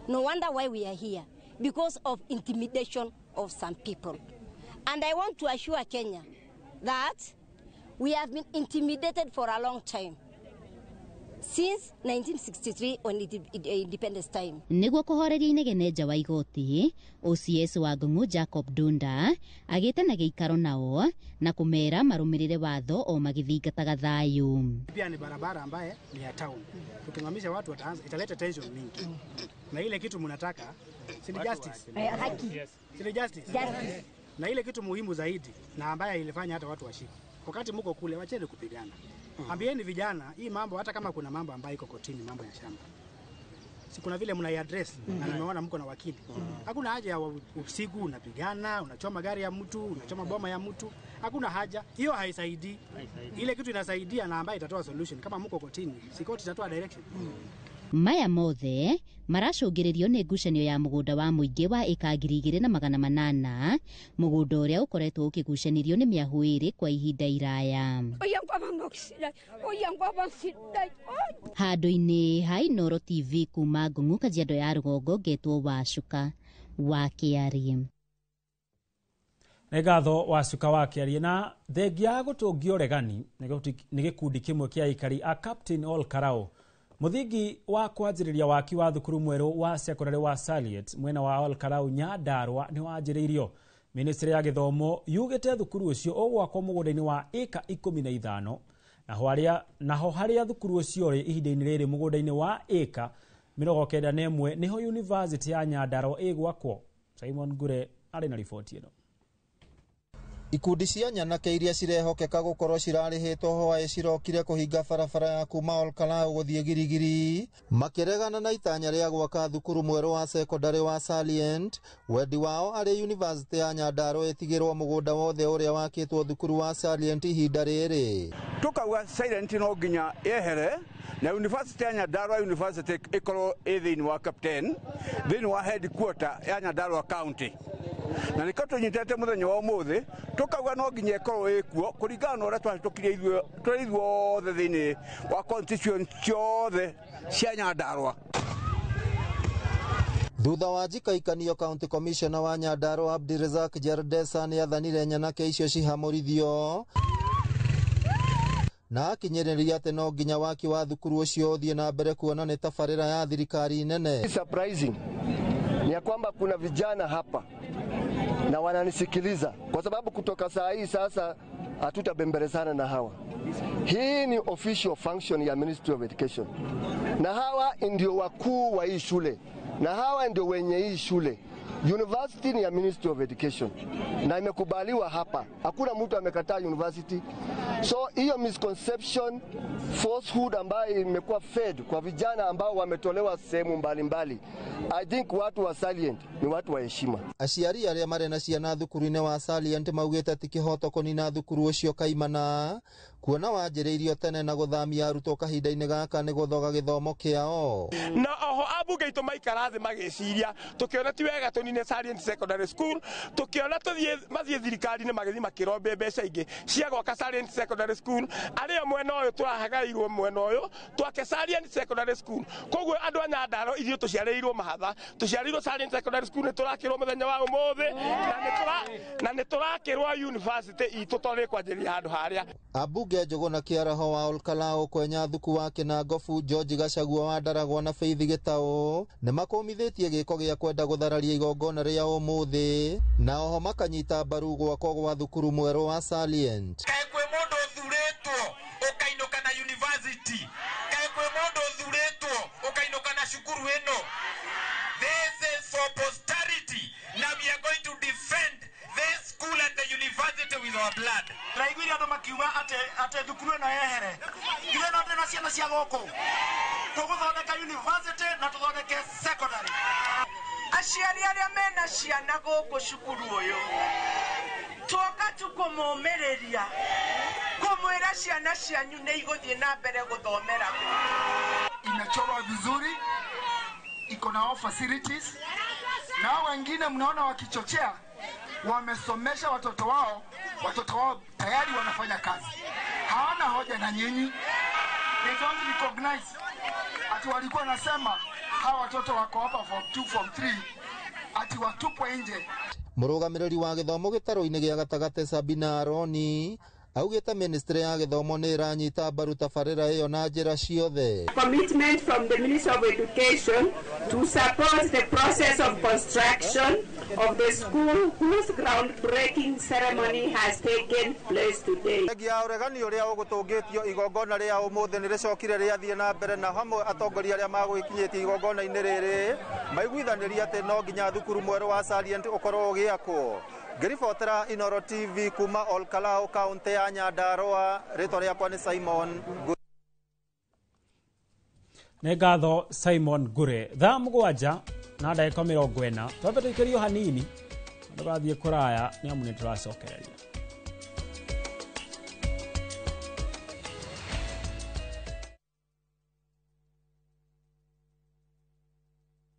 No wonder why we are here. Because of intimidation of some people. And I want to assure Kenya that we have been intimidated for a long time. Since 1963 on independence time. Niguo kuhoreria inegene nja wa igoti, OCS wa Ngong'u Jacob Dunda agĩte na gĩikaro nao na kũmera marũmĩrĩre watho o magĩthingataga thayũ. Pia ni barabara ambaye ni ya town. Tukimamisha watu wataanza, italeta tension mingi. Na ile kitu mnataka si ni justice. Haki. Si ni justice. Justice. Na ile kitu muhimu zaidi na ambaye ilifanya hata watu washike. Wakati mko kule wacheni kupigana. Ambieni vijana hii mambo, hata kama kuna mambo ambayo iko kotini, mambo ya shamba, si kuna vile mnaiaddress na nimeona mko na wakili. Hakuna haja ya usiku unapigana, unachoma gari ya mtu, unachoma boma ya mtu. Hakuna haja hiyo, haisaidii. Ile kitu inasaidia na ambayo itatoa solution, kama mko kotini, si koti itatoa direction. Maya mothe maracũngĩrĩrio nĩ ngucanio ya mũgũnda wa mũingĩ wa ĩka 2800 mũgũnda ũrĩa ũkoretwo ũkĩgucanĩrio nĩ mĩahũ ĩrĩ kwa ihinda iraya. Handũ-inĩ ha Inooro TV kuma Ngong'u Kajiado ya rũgongo, ngetwo Wacuka wa Kĩarie. Nĩ ngatho Wacuka wa Kĩarie. Na thengia ya gũtũngio ũregani nĩ gĩkundi kĩmwe kĩa aikari a Captain Ol Karau, muthingi wa kwanjĩrĩria waki wa thukuru mwerũ wa sekondarĩ wa Saliet mwena wa Ol Karau Nyandarua nĩ wanjĩrĩirio. Ministry ya gĩthomo yugĩte thukuru ũcio ũgwakwo mũgũnda-inĩ wa ĩka 15, naho harĩa thukuru ũcio ũrĩ ihinda-inĩ rĩrĩ mũgũnda-inĩ wa ĩka 91 nĩho University ya Nyandarua ĩgwakwo. Simon Ngure arĩ na riboti ĩno. Ikundi cia nyanake iria cirehokeka gukorwo cirarĩhĩtwo hwaĩ cirokire kũhinga barabara ya kuma Ol Kalou gũthiĩ Girigiri makĩregana na itanya rĩa gwaka thukuru mwerũ wa sekondarĩ wa Salient. Wendi wao arĩ University ya Nyandarua ĩtigĩrwo mũgũnda wothe ũrĩa wakĩtwo thukuru wa Salient ihinda rĩrĩ. Tukauga Silent no nginya yehere na University ya Nyandarua University ĩkorwo ĩ thĩinĩ wa Captain, thĩinĩ wa headquarter ya Nyandarua County. Na nĩkĩo tũnyitĩte mũthenya wa ũmũthĩ tukauga no nginya ĩkorwo ĩkuo kũringana na ũrĩa twahĩtũkire ithuĩ tũrĩ ithuothe thĩinĩ wa constituency ciothe cia Nyandarua. Thutha wa njikaikanio, County Commissioner wa Nyandarua Abdirazak Jardesa nĩathanire nyanake icio cihamũrithio na akinyĩrĩria atĩ no nginya waki wa thukuru ũcio ũthiĩ na mbere kuona nĩ tabarĩra ya thirikari nene. Surprising ni ya kwamba kuna vijana hapa na wananisikiliza, kwa sababu kutoka saa hii sasa hatutabembelezana na hawa. Hii ni official function ya Ministry of Education, na hawa ndio wakuu wa hii shule na hawa ndio wenye hii shule. University ni ya Ministry of Education na imekubaliwa hapa, hakuna mtu amekataa university. So hiyo misconception, falsehood ambayo imekuwa fed kwa vijana ambao wametolewa sehemu mbalimbali, I think watu wa Salient ni watu wa heshima. Aciari arĩa marĩ na ciana thukuru-inĩ wa Salient maugĩte ti kĩhoto kũnina thukuru ũcio kaimana kuona wanjĩrĩirio tene na gũthamia arutwo kahinda-inĩ gaka nĩ gũthoga gĩthomo kĩao. Na oho ambunge aitũ maikara thĩ magĩciria tũkĩona ti wega tũnine Salient Secondary School, tũkĩona tũthiĩ mathiĩ thirikari-inĩ magĩthiĩ makĩrombe mbeca ingĩ cia gwaka Salient Secondary School. Arĩo mwena ũyũ tũrahagairwo mwena ũyũ twake Salient Secondary School. Koguo andũ a Nyandarua ithuĩ tũciarĩirwo mahatha, tũciarĩirwo Salient Secondary School, nĩ tũrakĩrwo mũthenya wa ũmũthĩ na nĩ tũrakĩrwo university itũ tondũ nĩ kwanjĩrĩria handũ harĩa. Ambunge Njũgũna Kĩaraho wa Ol Kalou, Kwenya Thuku wa Kĩnangobu, George Gachagua wa Ndaragwa na Faith Gĩtaũ nĩ makũmithĩtie gĩko gĩa kwenda gũthararia igongona rĩa ũmũthĩ na oho makanyita mbaru gwakwo gwa thukuru mwerũ wa Salient. Kaĩ kwĩ mũndũ ũthurĩtwo ũkainũka na university, kaĩ kwĩ mũndũ ũthurĩtwo ũkainũka na cukuru ĩno. This is for posterity. Now we are going to defend this school and the university with our blood. Ndaiguire andũ makiuga atĩ thukuru ĩno yehere. Ithuĩ no twĩna ciana cia gũkũ. Tũgũthondeka university na tũthondeke secondary. Aciari arĩa mena ciana gũkũ cukuru ũyũ, twoka tu kũmũmĩrĩria Ngũmwĩra ciana cianyu nĩ igũthiĩ na mbere gũthomera kũu. Imechorwa vizuri, iko na all facilities, na hao wengine mnaona wakichochea, wamesomesha watoto wao, watoto wao tayari wanafanya kazi, hawana hoja na nyinyi. They don't recognize ati walikuwa nasema hawa watoto wako hapa form 2, form 3, ati watupwe nje. Mũrũgamĩrĩri wa gĩthomo gĩtarũ-inĩ gĩa gatagatĩ Sabina Aroni augĩte ministry ya gĩthomo nĩ ĩranyita mbaru tabarĩra ĩyo na njĩra ciothe. Commitment from the Ministry of Education to support the process of construction of the school whose groundbreaking ceremony has taken place today. Thengia ya ũregani ũrĩa ũgũtũngĩtio igongona rĩa ũmũthĩ nĩ rĩcokire rĩathiĩ na mbere na hamwe atongoria arĩa magũgĩkinyĩtie igongona-inĩ rĩrĩ maiguithanĩrie atĩ no nginya thukuru mwerũ wa Salient ũkorwo ũgĩakwo. Ngĩribotera Inooro TV kuma Olkalau, kaunti ya Nyandarua, rĩtwa rĩakwa nĩ Simon Ngure. Nĩ ngatho Simon Ngure. Thaa 7 na ndagĩka 40 twambe tũikĩrio hanini ndũgathiĩ kũraya nĩ amu nĩ tũracokereria.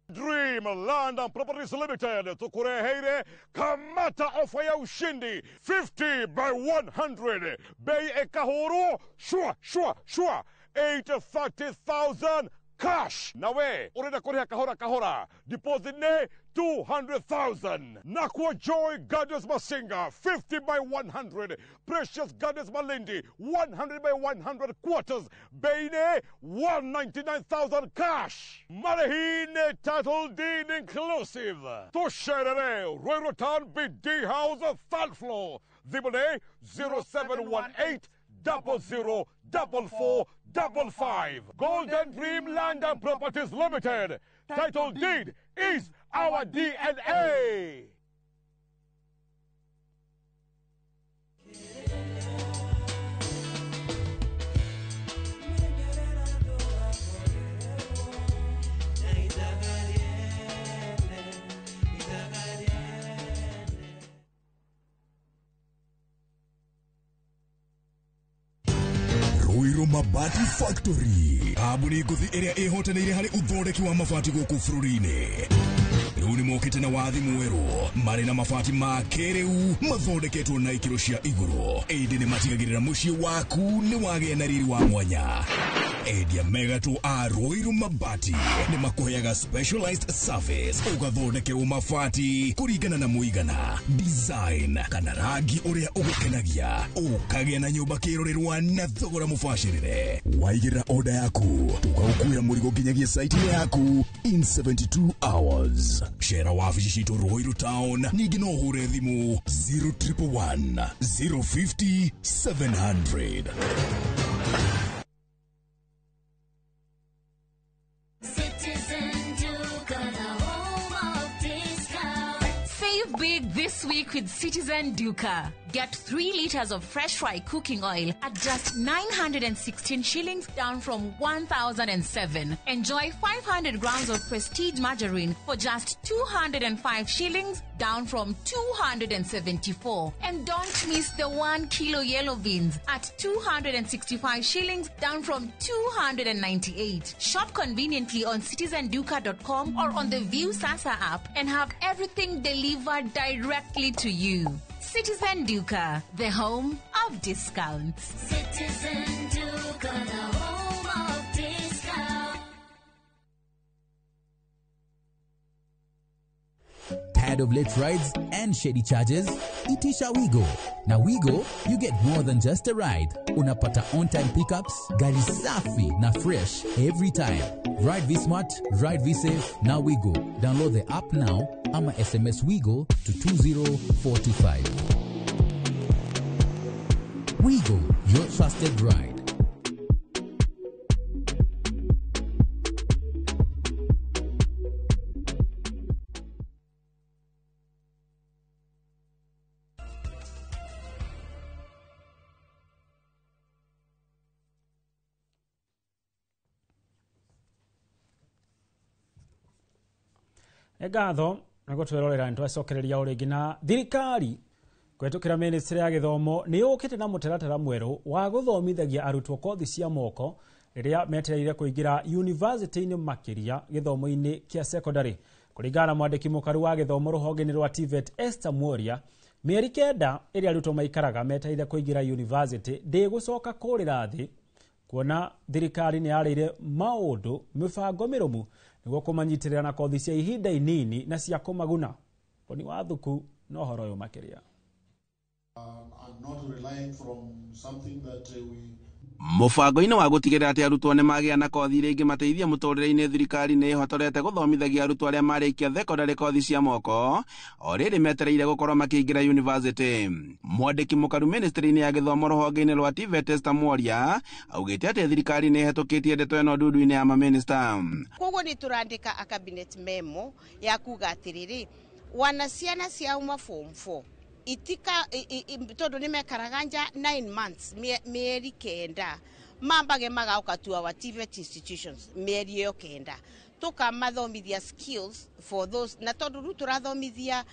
Dream Land and Properties Limited tukureheire kamata ofa ya ushindi 50 by 100 bei ekahuru shua shua shua 830,000 cash nawe urenda kuriha kahora kahora deposit ne 200,000. Nakwa Joy Gardens Masinga 50 by 100, Precious Gardens Malindi 100 by 100 quarters bei ne 199,000 cash. Marehine title deed inclusive. Tusherere Ruiru Town BD House third floor. Thimũ 0718 00 44 55. Golden Dream Land and Properties Limited. Title deed is our DNA. Ruiru Mabati Factory kambuni ngũthi ĩrĩa ĩhotanĩire harĩ ũthondeki wa mabati gũkũ bũrũri-inĩ. Rĩu nĩ mokĩte na wathi mwerũ marĩ na mabati ma kĩrĩu mathondeketwo na ikĩro cia igũrũ, ĩndĩ nĩ matigagĩrĩra mũciĩ waku nĩ wagĩa na riri wa mwanya. Endia megatũ a Ruiru Mabati nĩ makũheaga specialized service ũgathondekerwo mabati kũringana na mũigana, design kana rangi ũrĩa ũgũkenagia, ũkagĩa na nyũmba kĩrorerwa na thogora mũbacĩrĩre. Waigĩrĩra order yaku tũgagũkuĩra mũrigo nginyagia site-inĩ yaku in 72 hours. Cera wabici citũ Ruiru Town, ningĩ no ũhũre thimũ 0111 050 700. Citizen Duka, the home of discount. Save big this week with Citizen Duka. Get 3 liters of fresh fry cooking oil at just 916 shillings, down from 1,007. Enjoy 500 grams of Prestige margarine for just 205 shillings, down from 274. And don't miss the 1 kilo yellow beans at 265 shillings, down from 298. Shop conveniently on citizenduka.com or on the View Sasa app and have everything delivered directly to you. Citizen Duka, the home of discounts. Citizen Duka, the home of discounts. Tired of late rides and shady charges? Itisha Wigo. Na Wigo, you get more than just a ride. Unapata on-time pickups, gari safi na fresh every time. Ride V-Smart, ride V-Safe, na Wigo. Download the app now ama SMS Wigo to 20425. Wigo, your trusted ride. Nĩ ngatho nĩ gũtwĩrorera nĩ twacokereria o rĩngĩ na thirikari Kũhetũkĩra ministry ya gĩthomo nĩ yũkĩte na mũtaratara mwerũ wa gũthomithagia arutwo kothi cia moko rĩrĩa metereire kũingĩra yunivasĩtĩ-inĩ makĩria gĩthomo-inĩ kĩa secondary. Kũringana na mwandĩki mũkaru wa gĩthomo rũhonge-inĩ rwa TVET Esther Mworia, mĩeri 9 ĩrĩa arutwo maikaraga metereire kũingĩra yunivasĩtĩ ndĩgũcoka kũrĩra thĩ, kuona thirikari nĩ yarĩire maũndũ mĩbango mĩrũmu nĩguo kũmanyitĩrĩra na kothi cia ihinda inini na cia kũmaguna. Boni wa Thuku na ũhoro ũyũ makĩria. Mũbango-inĩ wa gũtigĩrĩra atĩ arutwo nĩ magĩa na kothi iria ingĩmateithia mũtũrĩre-inĩ, thirikari nĩ ĩhotorete gũthomithagia arutwo arĩa marĩkia thekondarĩ kothi cia moko o rĩrĩ metereire gũkorwo makĩingĩra yunivasĩtĩ. Mwandĩki mũkaru ministry-inĩ ya gĩthomo rũhonge-inĩ rwa TVET Esther Mworia augĩte atĩ thirikari nĩ ĩhetũkĩtie ndeto ĩno ndundu-inĩ ya mamĩnĩsta. Koguo nĩ tũrandĩka a cabinet memo ya kuga atĩrĩrĩ, wana ciana ciauma form 4 itika tondu ni mekaraga nja 9 months, mieri 9, mambage magauka to our TVET institutions mieri iyo 9, tukamathomithia skills for those, na tondu riu turathomithia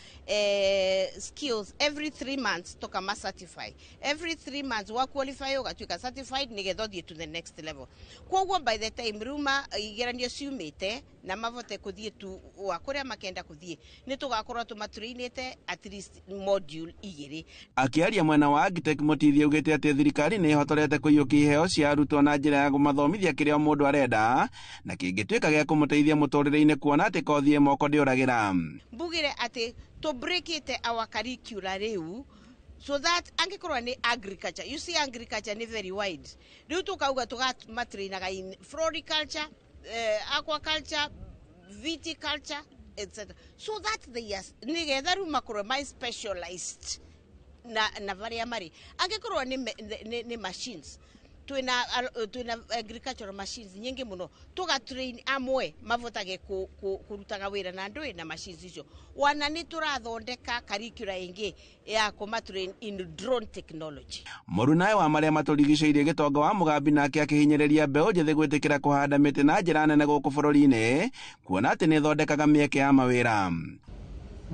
skills every 3 months, tukama certify every 3 months, wa qualify ugatuika certified nigetha uthie to the next level. Koguo by the time riu igeranio ciumite na mavote kuthie tu wa kuria makenda kuthie, ni tugakorwo tumatrainite at least module 2. Akiaria mwena wa Agitech Mutithi augite ati thirikari ni ihotorete kuiyukia iheo cia arutwo na njira ya kumathomithia kiria mundu arenda na kingituika gia kumuteithia muturire-ini kuona ati kothi moko ndiuragira. Mbugire ati to break it our curricula riu so that angikorwo ni agriculture, you see agriculture ni very wide, riu tukauga tugamatrainaga in floriculture, aquaculture, viticulture, etc, so that they are nigetha riu makorwo mai specialized na varia mari. Angikorwo ni machines, twina agricultural machines nyingi muno, tuga train amwe mavotage kurutaga wira na ndui na machines icio. Wana ni turathondeka curricula ingi ya kuma train in drone technology. Mũrunae wa marĩa matũrigicĩirie Gĩtonga wa Mũgambi nake akĩhinyĩrĩria mbeũ njĩthĩ gwĩtĩkĩra kũhanda mĩtĩ na njĩra nene gũkũ bũrũri-inĩ kuona atĩ nĩ ĩthondekaga mĩeke ya mawĩra.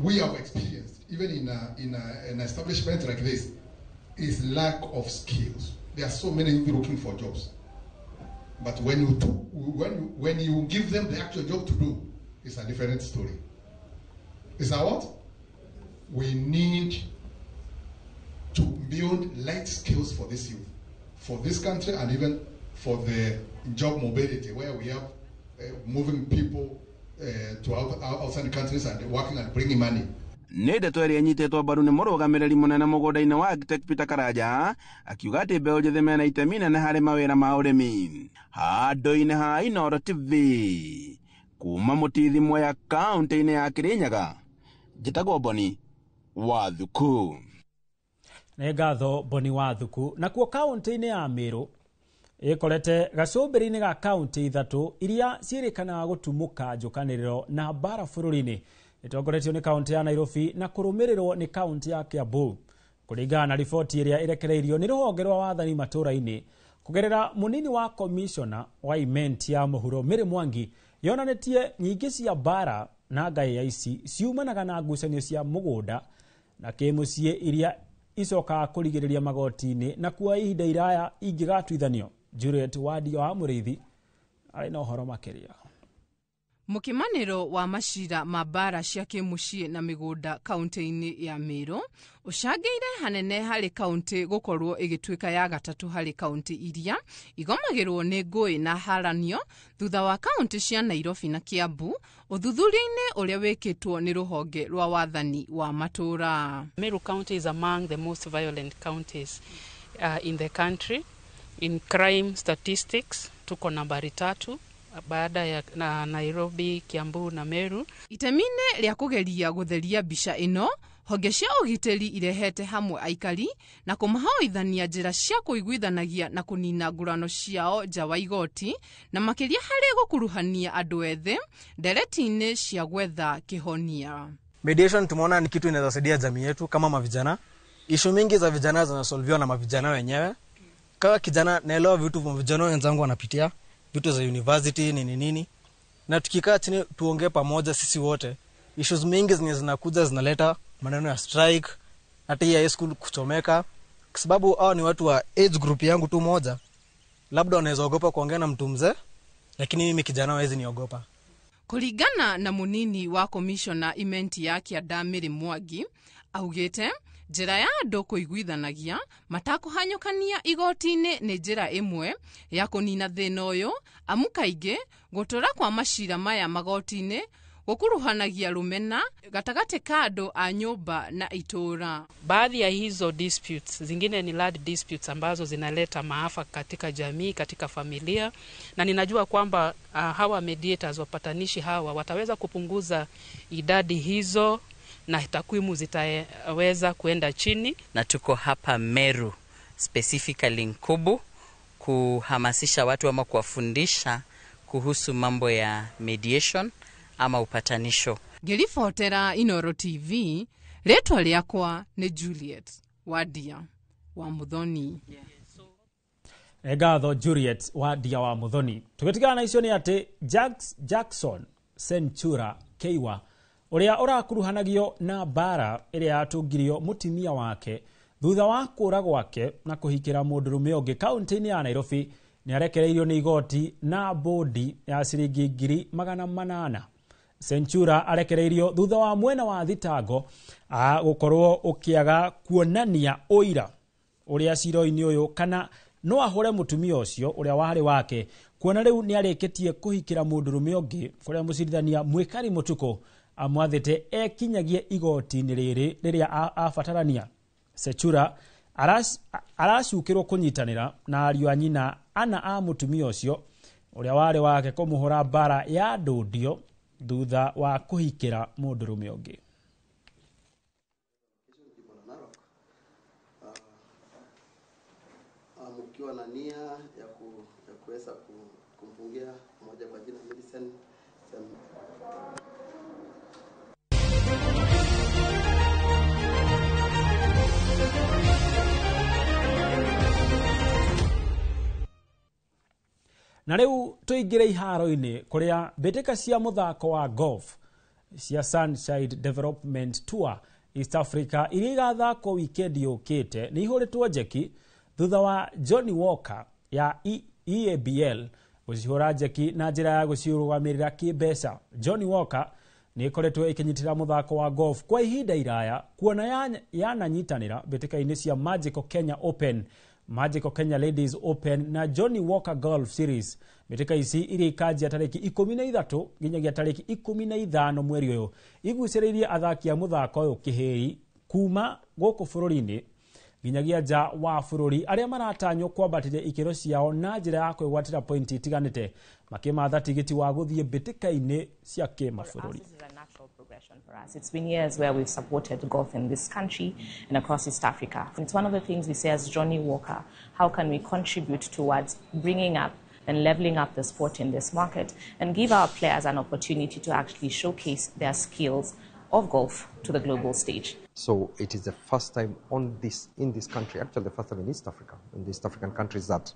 We have experienced even in an establishment like this is lack of skills. There are so many people looking for jobs, but when you give them the actual job to do, it's a different story. Is that what we need to build light skills for this youth, for this country, and even for the job mobility, where we have moving people to outside countries and working and bringing money. Nĩ ndeto ĩrĩa ĩnyitĩtwo mbaru nĩ mũrũgamĩrĩri mũnene mũgũnda-inĩ wa Agtech Peter Karanja akiuga atĩ mbeũ njĩthĩ mena itemi nene harĩ mawĩra ma ũrĩmi. Handũ-inĩ ha Inooro TV kuma Mũtithi Mwea kaũntĩ-inĩ ya Kĩrĩnyaga, njĩtagwo Boni wa Thuku. Nĩ ngatho Boni wa Thuku. Nakuo kaũntĩ-inĩ ya Meru ĩkorete gacũmbĩrĩ-inĩ ga kaũntĩ 3 iria ciĩrĩkanaga gũtumũka njũkanĩrĩro na mbara bũrũri-inĩ, ĩtongoretio nĩ kaũntĩ ya Nairobi na kũrũmĩrĩrwo nĩ kaũntĩ ya Kiambu. Kũringana na riboti ĩrĩa ĩrekereirio nĩ rũhonge rwa wathani matũũra-inĩ kũgerera mũnini wa komishona wa imenti ya mũhuro Mary Mwangi, yonanĩtie nyingĩ cia mbara na ngaĩ ya ici ciumanaga na ngucanio cia mũgũnda na kĩmũciĩ iria icokaga kũrigĩrĩria magoti-inĩ na kuoya ihinda iraya ingĩgatuithanio. Juliet Wadi wa Mũrĩithi arĩ na ũhoro makĩria. Mũkĩmanĩro wa macira ma mbara cia kĩmũciĩ na mĩgũnda kaũntĩ-inĩ ya Meru ũcangĩire hanene harĩ kaũntĩ gũkorwo ĩgĩtuĩka ya gatatũ harĩ kaũntĩ iria igomagĩrwo nĩ ngũĩ na haranio thutha wa kaũntĩ cia Nairobi na Kiambu ũthuthuria-inĩ ũrĩa wĩkĩtwo nĩ rũhonge rwa wathani wa matũũra. Meru County is among the most violent counties in the country. In crime statistics tuko nambari 3 baada ya na Nairobi, Kiambu na Meru. Itemi-inĩ rĩa kũgeria gũtheria mbica ĩno, honge cia ũgitĩri irehete hamwe aikari na kũmahoithania njĩra cia kũiguithanagia na kũnina ngurano ciao nja wa igoti, na makĩria harĩ gũkuruhania andũ ethĩ ndereti-inĩ cia gwetha kĩhonia. Mediation tumeona ni kitu inaweza saidia jamii yetu kama mavijana. Issue mingi za vijana zinasolviwa na mavijana wenyewe. Kama kijana naelewa vitu vijana wenzangu wanapitia, vitu za university nini nini, na tukikaa chini tuongee pamoja sisi wote, issues mingi zenye zinakuja zinaleta maneno ya strike, Hata hii high school kuchomeka, kwa sababu hao ni watu wa age group yangu tu moja, labda wanaweza ogopa kuongea na mtu mzee, lakini mimi kijana hawezi niogopa. Kũringana na mũnini wa komishona Imenti ya Kĩanda Mary Mwangi augĩte njĩra ya andũ kũiguithanagia matakũhanyũkania igoti-inĩ nĩ njĩra ĩmwe ya kũnina thĩna ũyũ, amu kaingĩ gũtũra kwa macira maya magoti-inĩ gũkuruhanagia rũmena gatagatĩ ka andũ a nyũmba na itũũra. Baadhi ya hizo disputes zingine ni land disputes ambazo zinaleta maafa katika jamii, katika familia, na ninajua kwamba hawa mediators, wapatanishi hawa wataweza kupunguza idadi hizo na takwimu zitaweza kuenda chini. Na tuko hapa Meru, specifically Nkubu, kuhamasisha watu ama kuwafundisha kuhusu mambo ya mediation ama upatanisho. Ngĩribotera Inooro TV, rĩtwa rĩakwa nĩ Juliet Wadia wa Muthoni. Ngatho Juliet Wadia wa Muthoni. Tũgĩtigana na icio nĩ atĩ Jackson Centura Keiwa ũrĩa ũrakuruhanagio na mbara ĩrĩa yatũngirio mũtumia wake thutha wa kũra gwake na kũhikĩra mũndũrũme ũngĩ kaunti-inĩ ya Nairobi nĩ arekereirio nĩ igoti na bodi ya ciringi 800,000. Centura arekereirio thutha wa mwena wa thitango gũkorwo ũkĩaga kuonania ũira ũrĩa ciro-inĩ ũyũ kana no ahũre mũtumia ũcio ũrĩa warĩ wake, kuona rĩu nĩ arĩkĩtie kũhikĩra mũndũrũme ũngĩ kũrĩa mũcirithania Mwĩkari Mũtukũ amwathĩte ekinyagie igoti-inĩ rĩrĩ rĩrĩa abatarania. Centura aracukĩrwo kũnyitanĩra na ariũ a nyina ana a mũtumia ũcio ũrĩa warĩ wake kũmũhũra mbara ya ndũndio thutha wa kũhikĩra mũndũrũme ũngĩ. Mkiwa na nia ya kuweza kumfungia mmoja kwa jina Millicent. Na rĩu tũingĩre iharo-inĩ kũrĩa mbĩtĩka cia mũthako wa golf cia Sunshine Development Tour East Africa iria igathakwo wikendi yũkĩte nĩ ihũrĩtwo njeki thutha wa Johnny Walker ya EABL gũcihũra njeki na njĩra ya gũcirũgamĩrĩra kĩmbeca. Johnny Walker nĩ ĩkoretwo ĩkĩnyitĩrĩra mũthako wa golf kwa ihinda iraya kuona yananyitanĩra mbĩtĩka-inĩ cia Magical Kenya Open, Magical Kenya Ladies Open na Johnny Walker Golf Series. Mbĩtĩka ici iria ikanjia tarĩki 13 nginyagia tarĩki 15 mweri ũyũ igucĩrĩirie athaki a mũthako ũyũ kĩhĩri kuma gũkũ bũrũri-inĩ nginyagia nja wa bũrũri arĩa maratanywo kwambatĩria ikĩro ciao na njĩra ya kwĩgwatĩra pointi itiganĩte makĩmatha tigiti wa gũthiĩ mbĩtĩka-inĩ cia kĩmabũrũri. It's been years where we've supported golf in this country and across East Africa. It's one of the things we say as Johnny Walker, how can we contribute towards bringing up and leveling up the sport in this market and give our players an opportunity to actually showcase their skills of golf to the global stage. So it is the first time in this country, actually the first time in East Africa, in the East African countries, that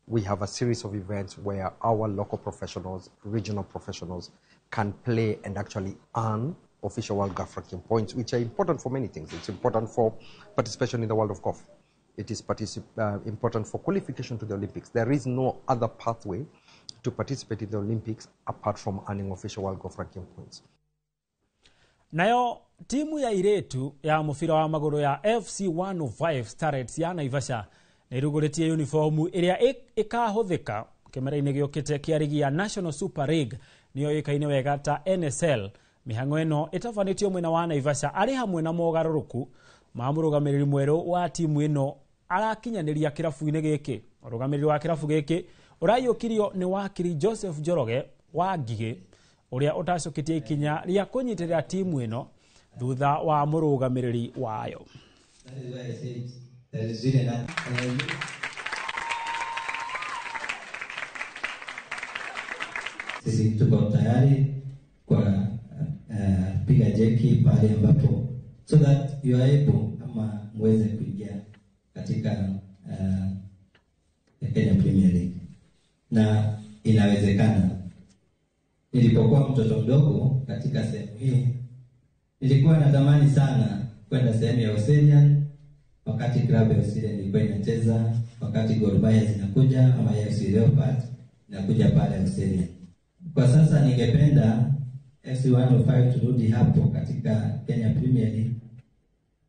we have a series of events where our local professionals, regional professionals can play and actually earn official World Golf Ranking points, which are important for many things. It's important for participation in the world of golf. It is important for qualification to the Olympics. There is no other pathway to participate in the Olympics apart from earning official World Golf Ranking points. Nayo timu ya iretu ya mũbira wa magũrũ ya FC 105 Starlets ya Naivasha nĩ ĩrugũrĩtie uniformu ĩrĩa ĩkahũthĩka kĩmera-inĩ gĩũkĩte kĩa rigi ya National Super League nĩyo ĩkaine wega ta NSL. Mĩhang'o ĩno ĩtabanĩtio mwena wa Naivasha arĩ hamwe na mogarũrũku ma mũrũgamĩrĩri mwerũ wa timu ĩno arakinyanĩria kĩrabu-inĩ gĩkĩ. Ũrũgamĩrĩri wa kĩrabu gĩkĩ ũraiyũkirio nĩ wakiri Joseph Njoroge wa Ngigĩ ũrĩa ũtacũkĩtie ikinya rĩa kũnyitĩrĩra timu ĩno thutha wa mũrũgamĩrĩri wayo. Sisi tuko tayari kwa piga jeki pale ambapo so that you are able ama muweze kuingia katika Kenya Premier League, na inawezekana. Nilipokuwa mtoto mdogo katika sehemu hii nilikuwa natamani sana kwenda sehemu ya Oserian wakati klabu ya Oserian ilikuwa inacheza, wakati Gor Mahia zinakuja ama AFC Leopards inakuja pale Oserian. Kwa sasa ningependa FC 105 turudi hapo katika Kenya Premier League,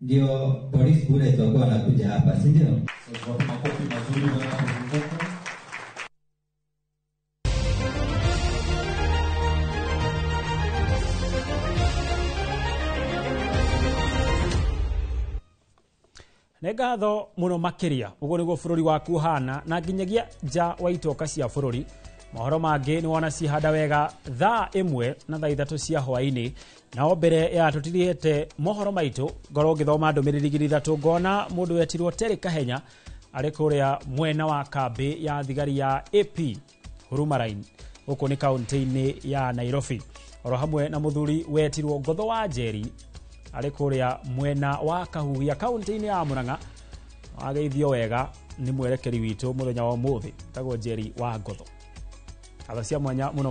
ndio Police Bullets wakuwa wanakuja hapa, si ndio? Makofi mazuri wanapozunguka. Nĩ ngatho mũno makĩria. Ũguo nĩguo bũrũri waku ũhana na nginyagia nja wa itoka cia bũrũri. Mohoro mangĩ nĩ wona cihanda wega thaa 1 na thaa 3 cia hwaĩ-inĩ. Nao mbere ya tũtirihĩte mohoro maitũ, ngorwo ngĩthoma ndũmĩrĩri 3 ngona mũndũ wetirwo Terry Kahenya arĩ kũrĩa mwena wa kambĩ ya thigari ya AP Huruma Line gũkũ nĩ kaũntĩ-inĩ ya Nairobi, oro hamwe na mũthuri wetirwo Ngotho wa Njeri arĩ kũrĩa mwena wa Kahuhia kaũntĩ-inĩ ya Murang'a. Wageithio wega nĩ mwerekeri witũ mũthenya wa ũmũthĩ, tagwo Njeri wa Ngotho. Ngatho cia mwanya mũno.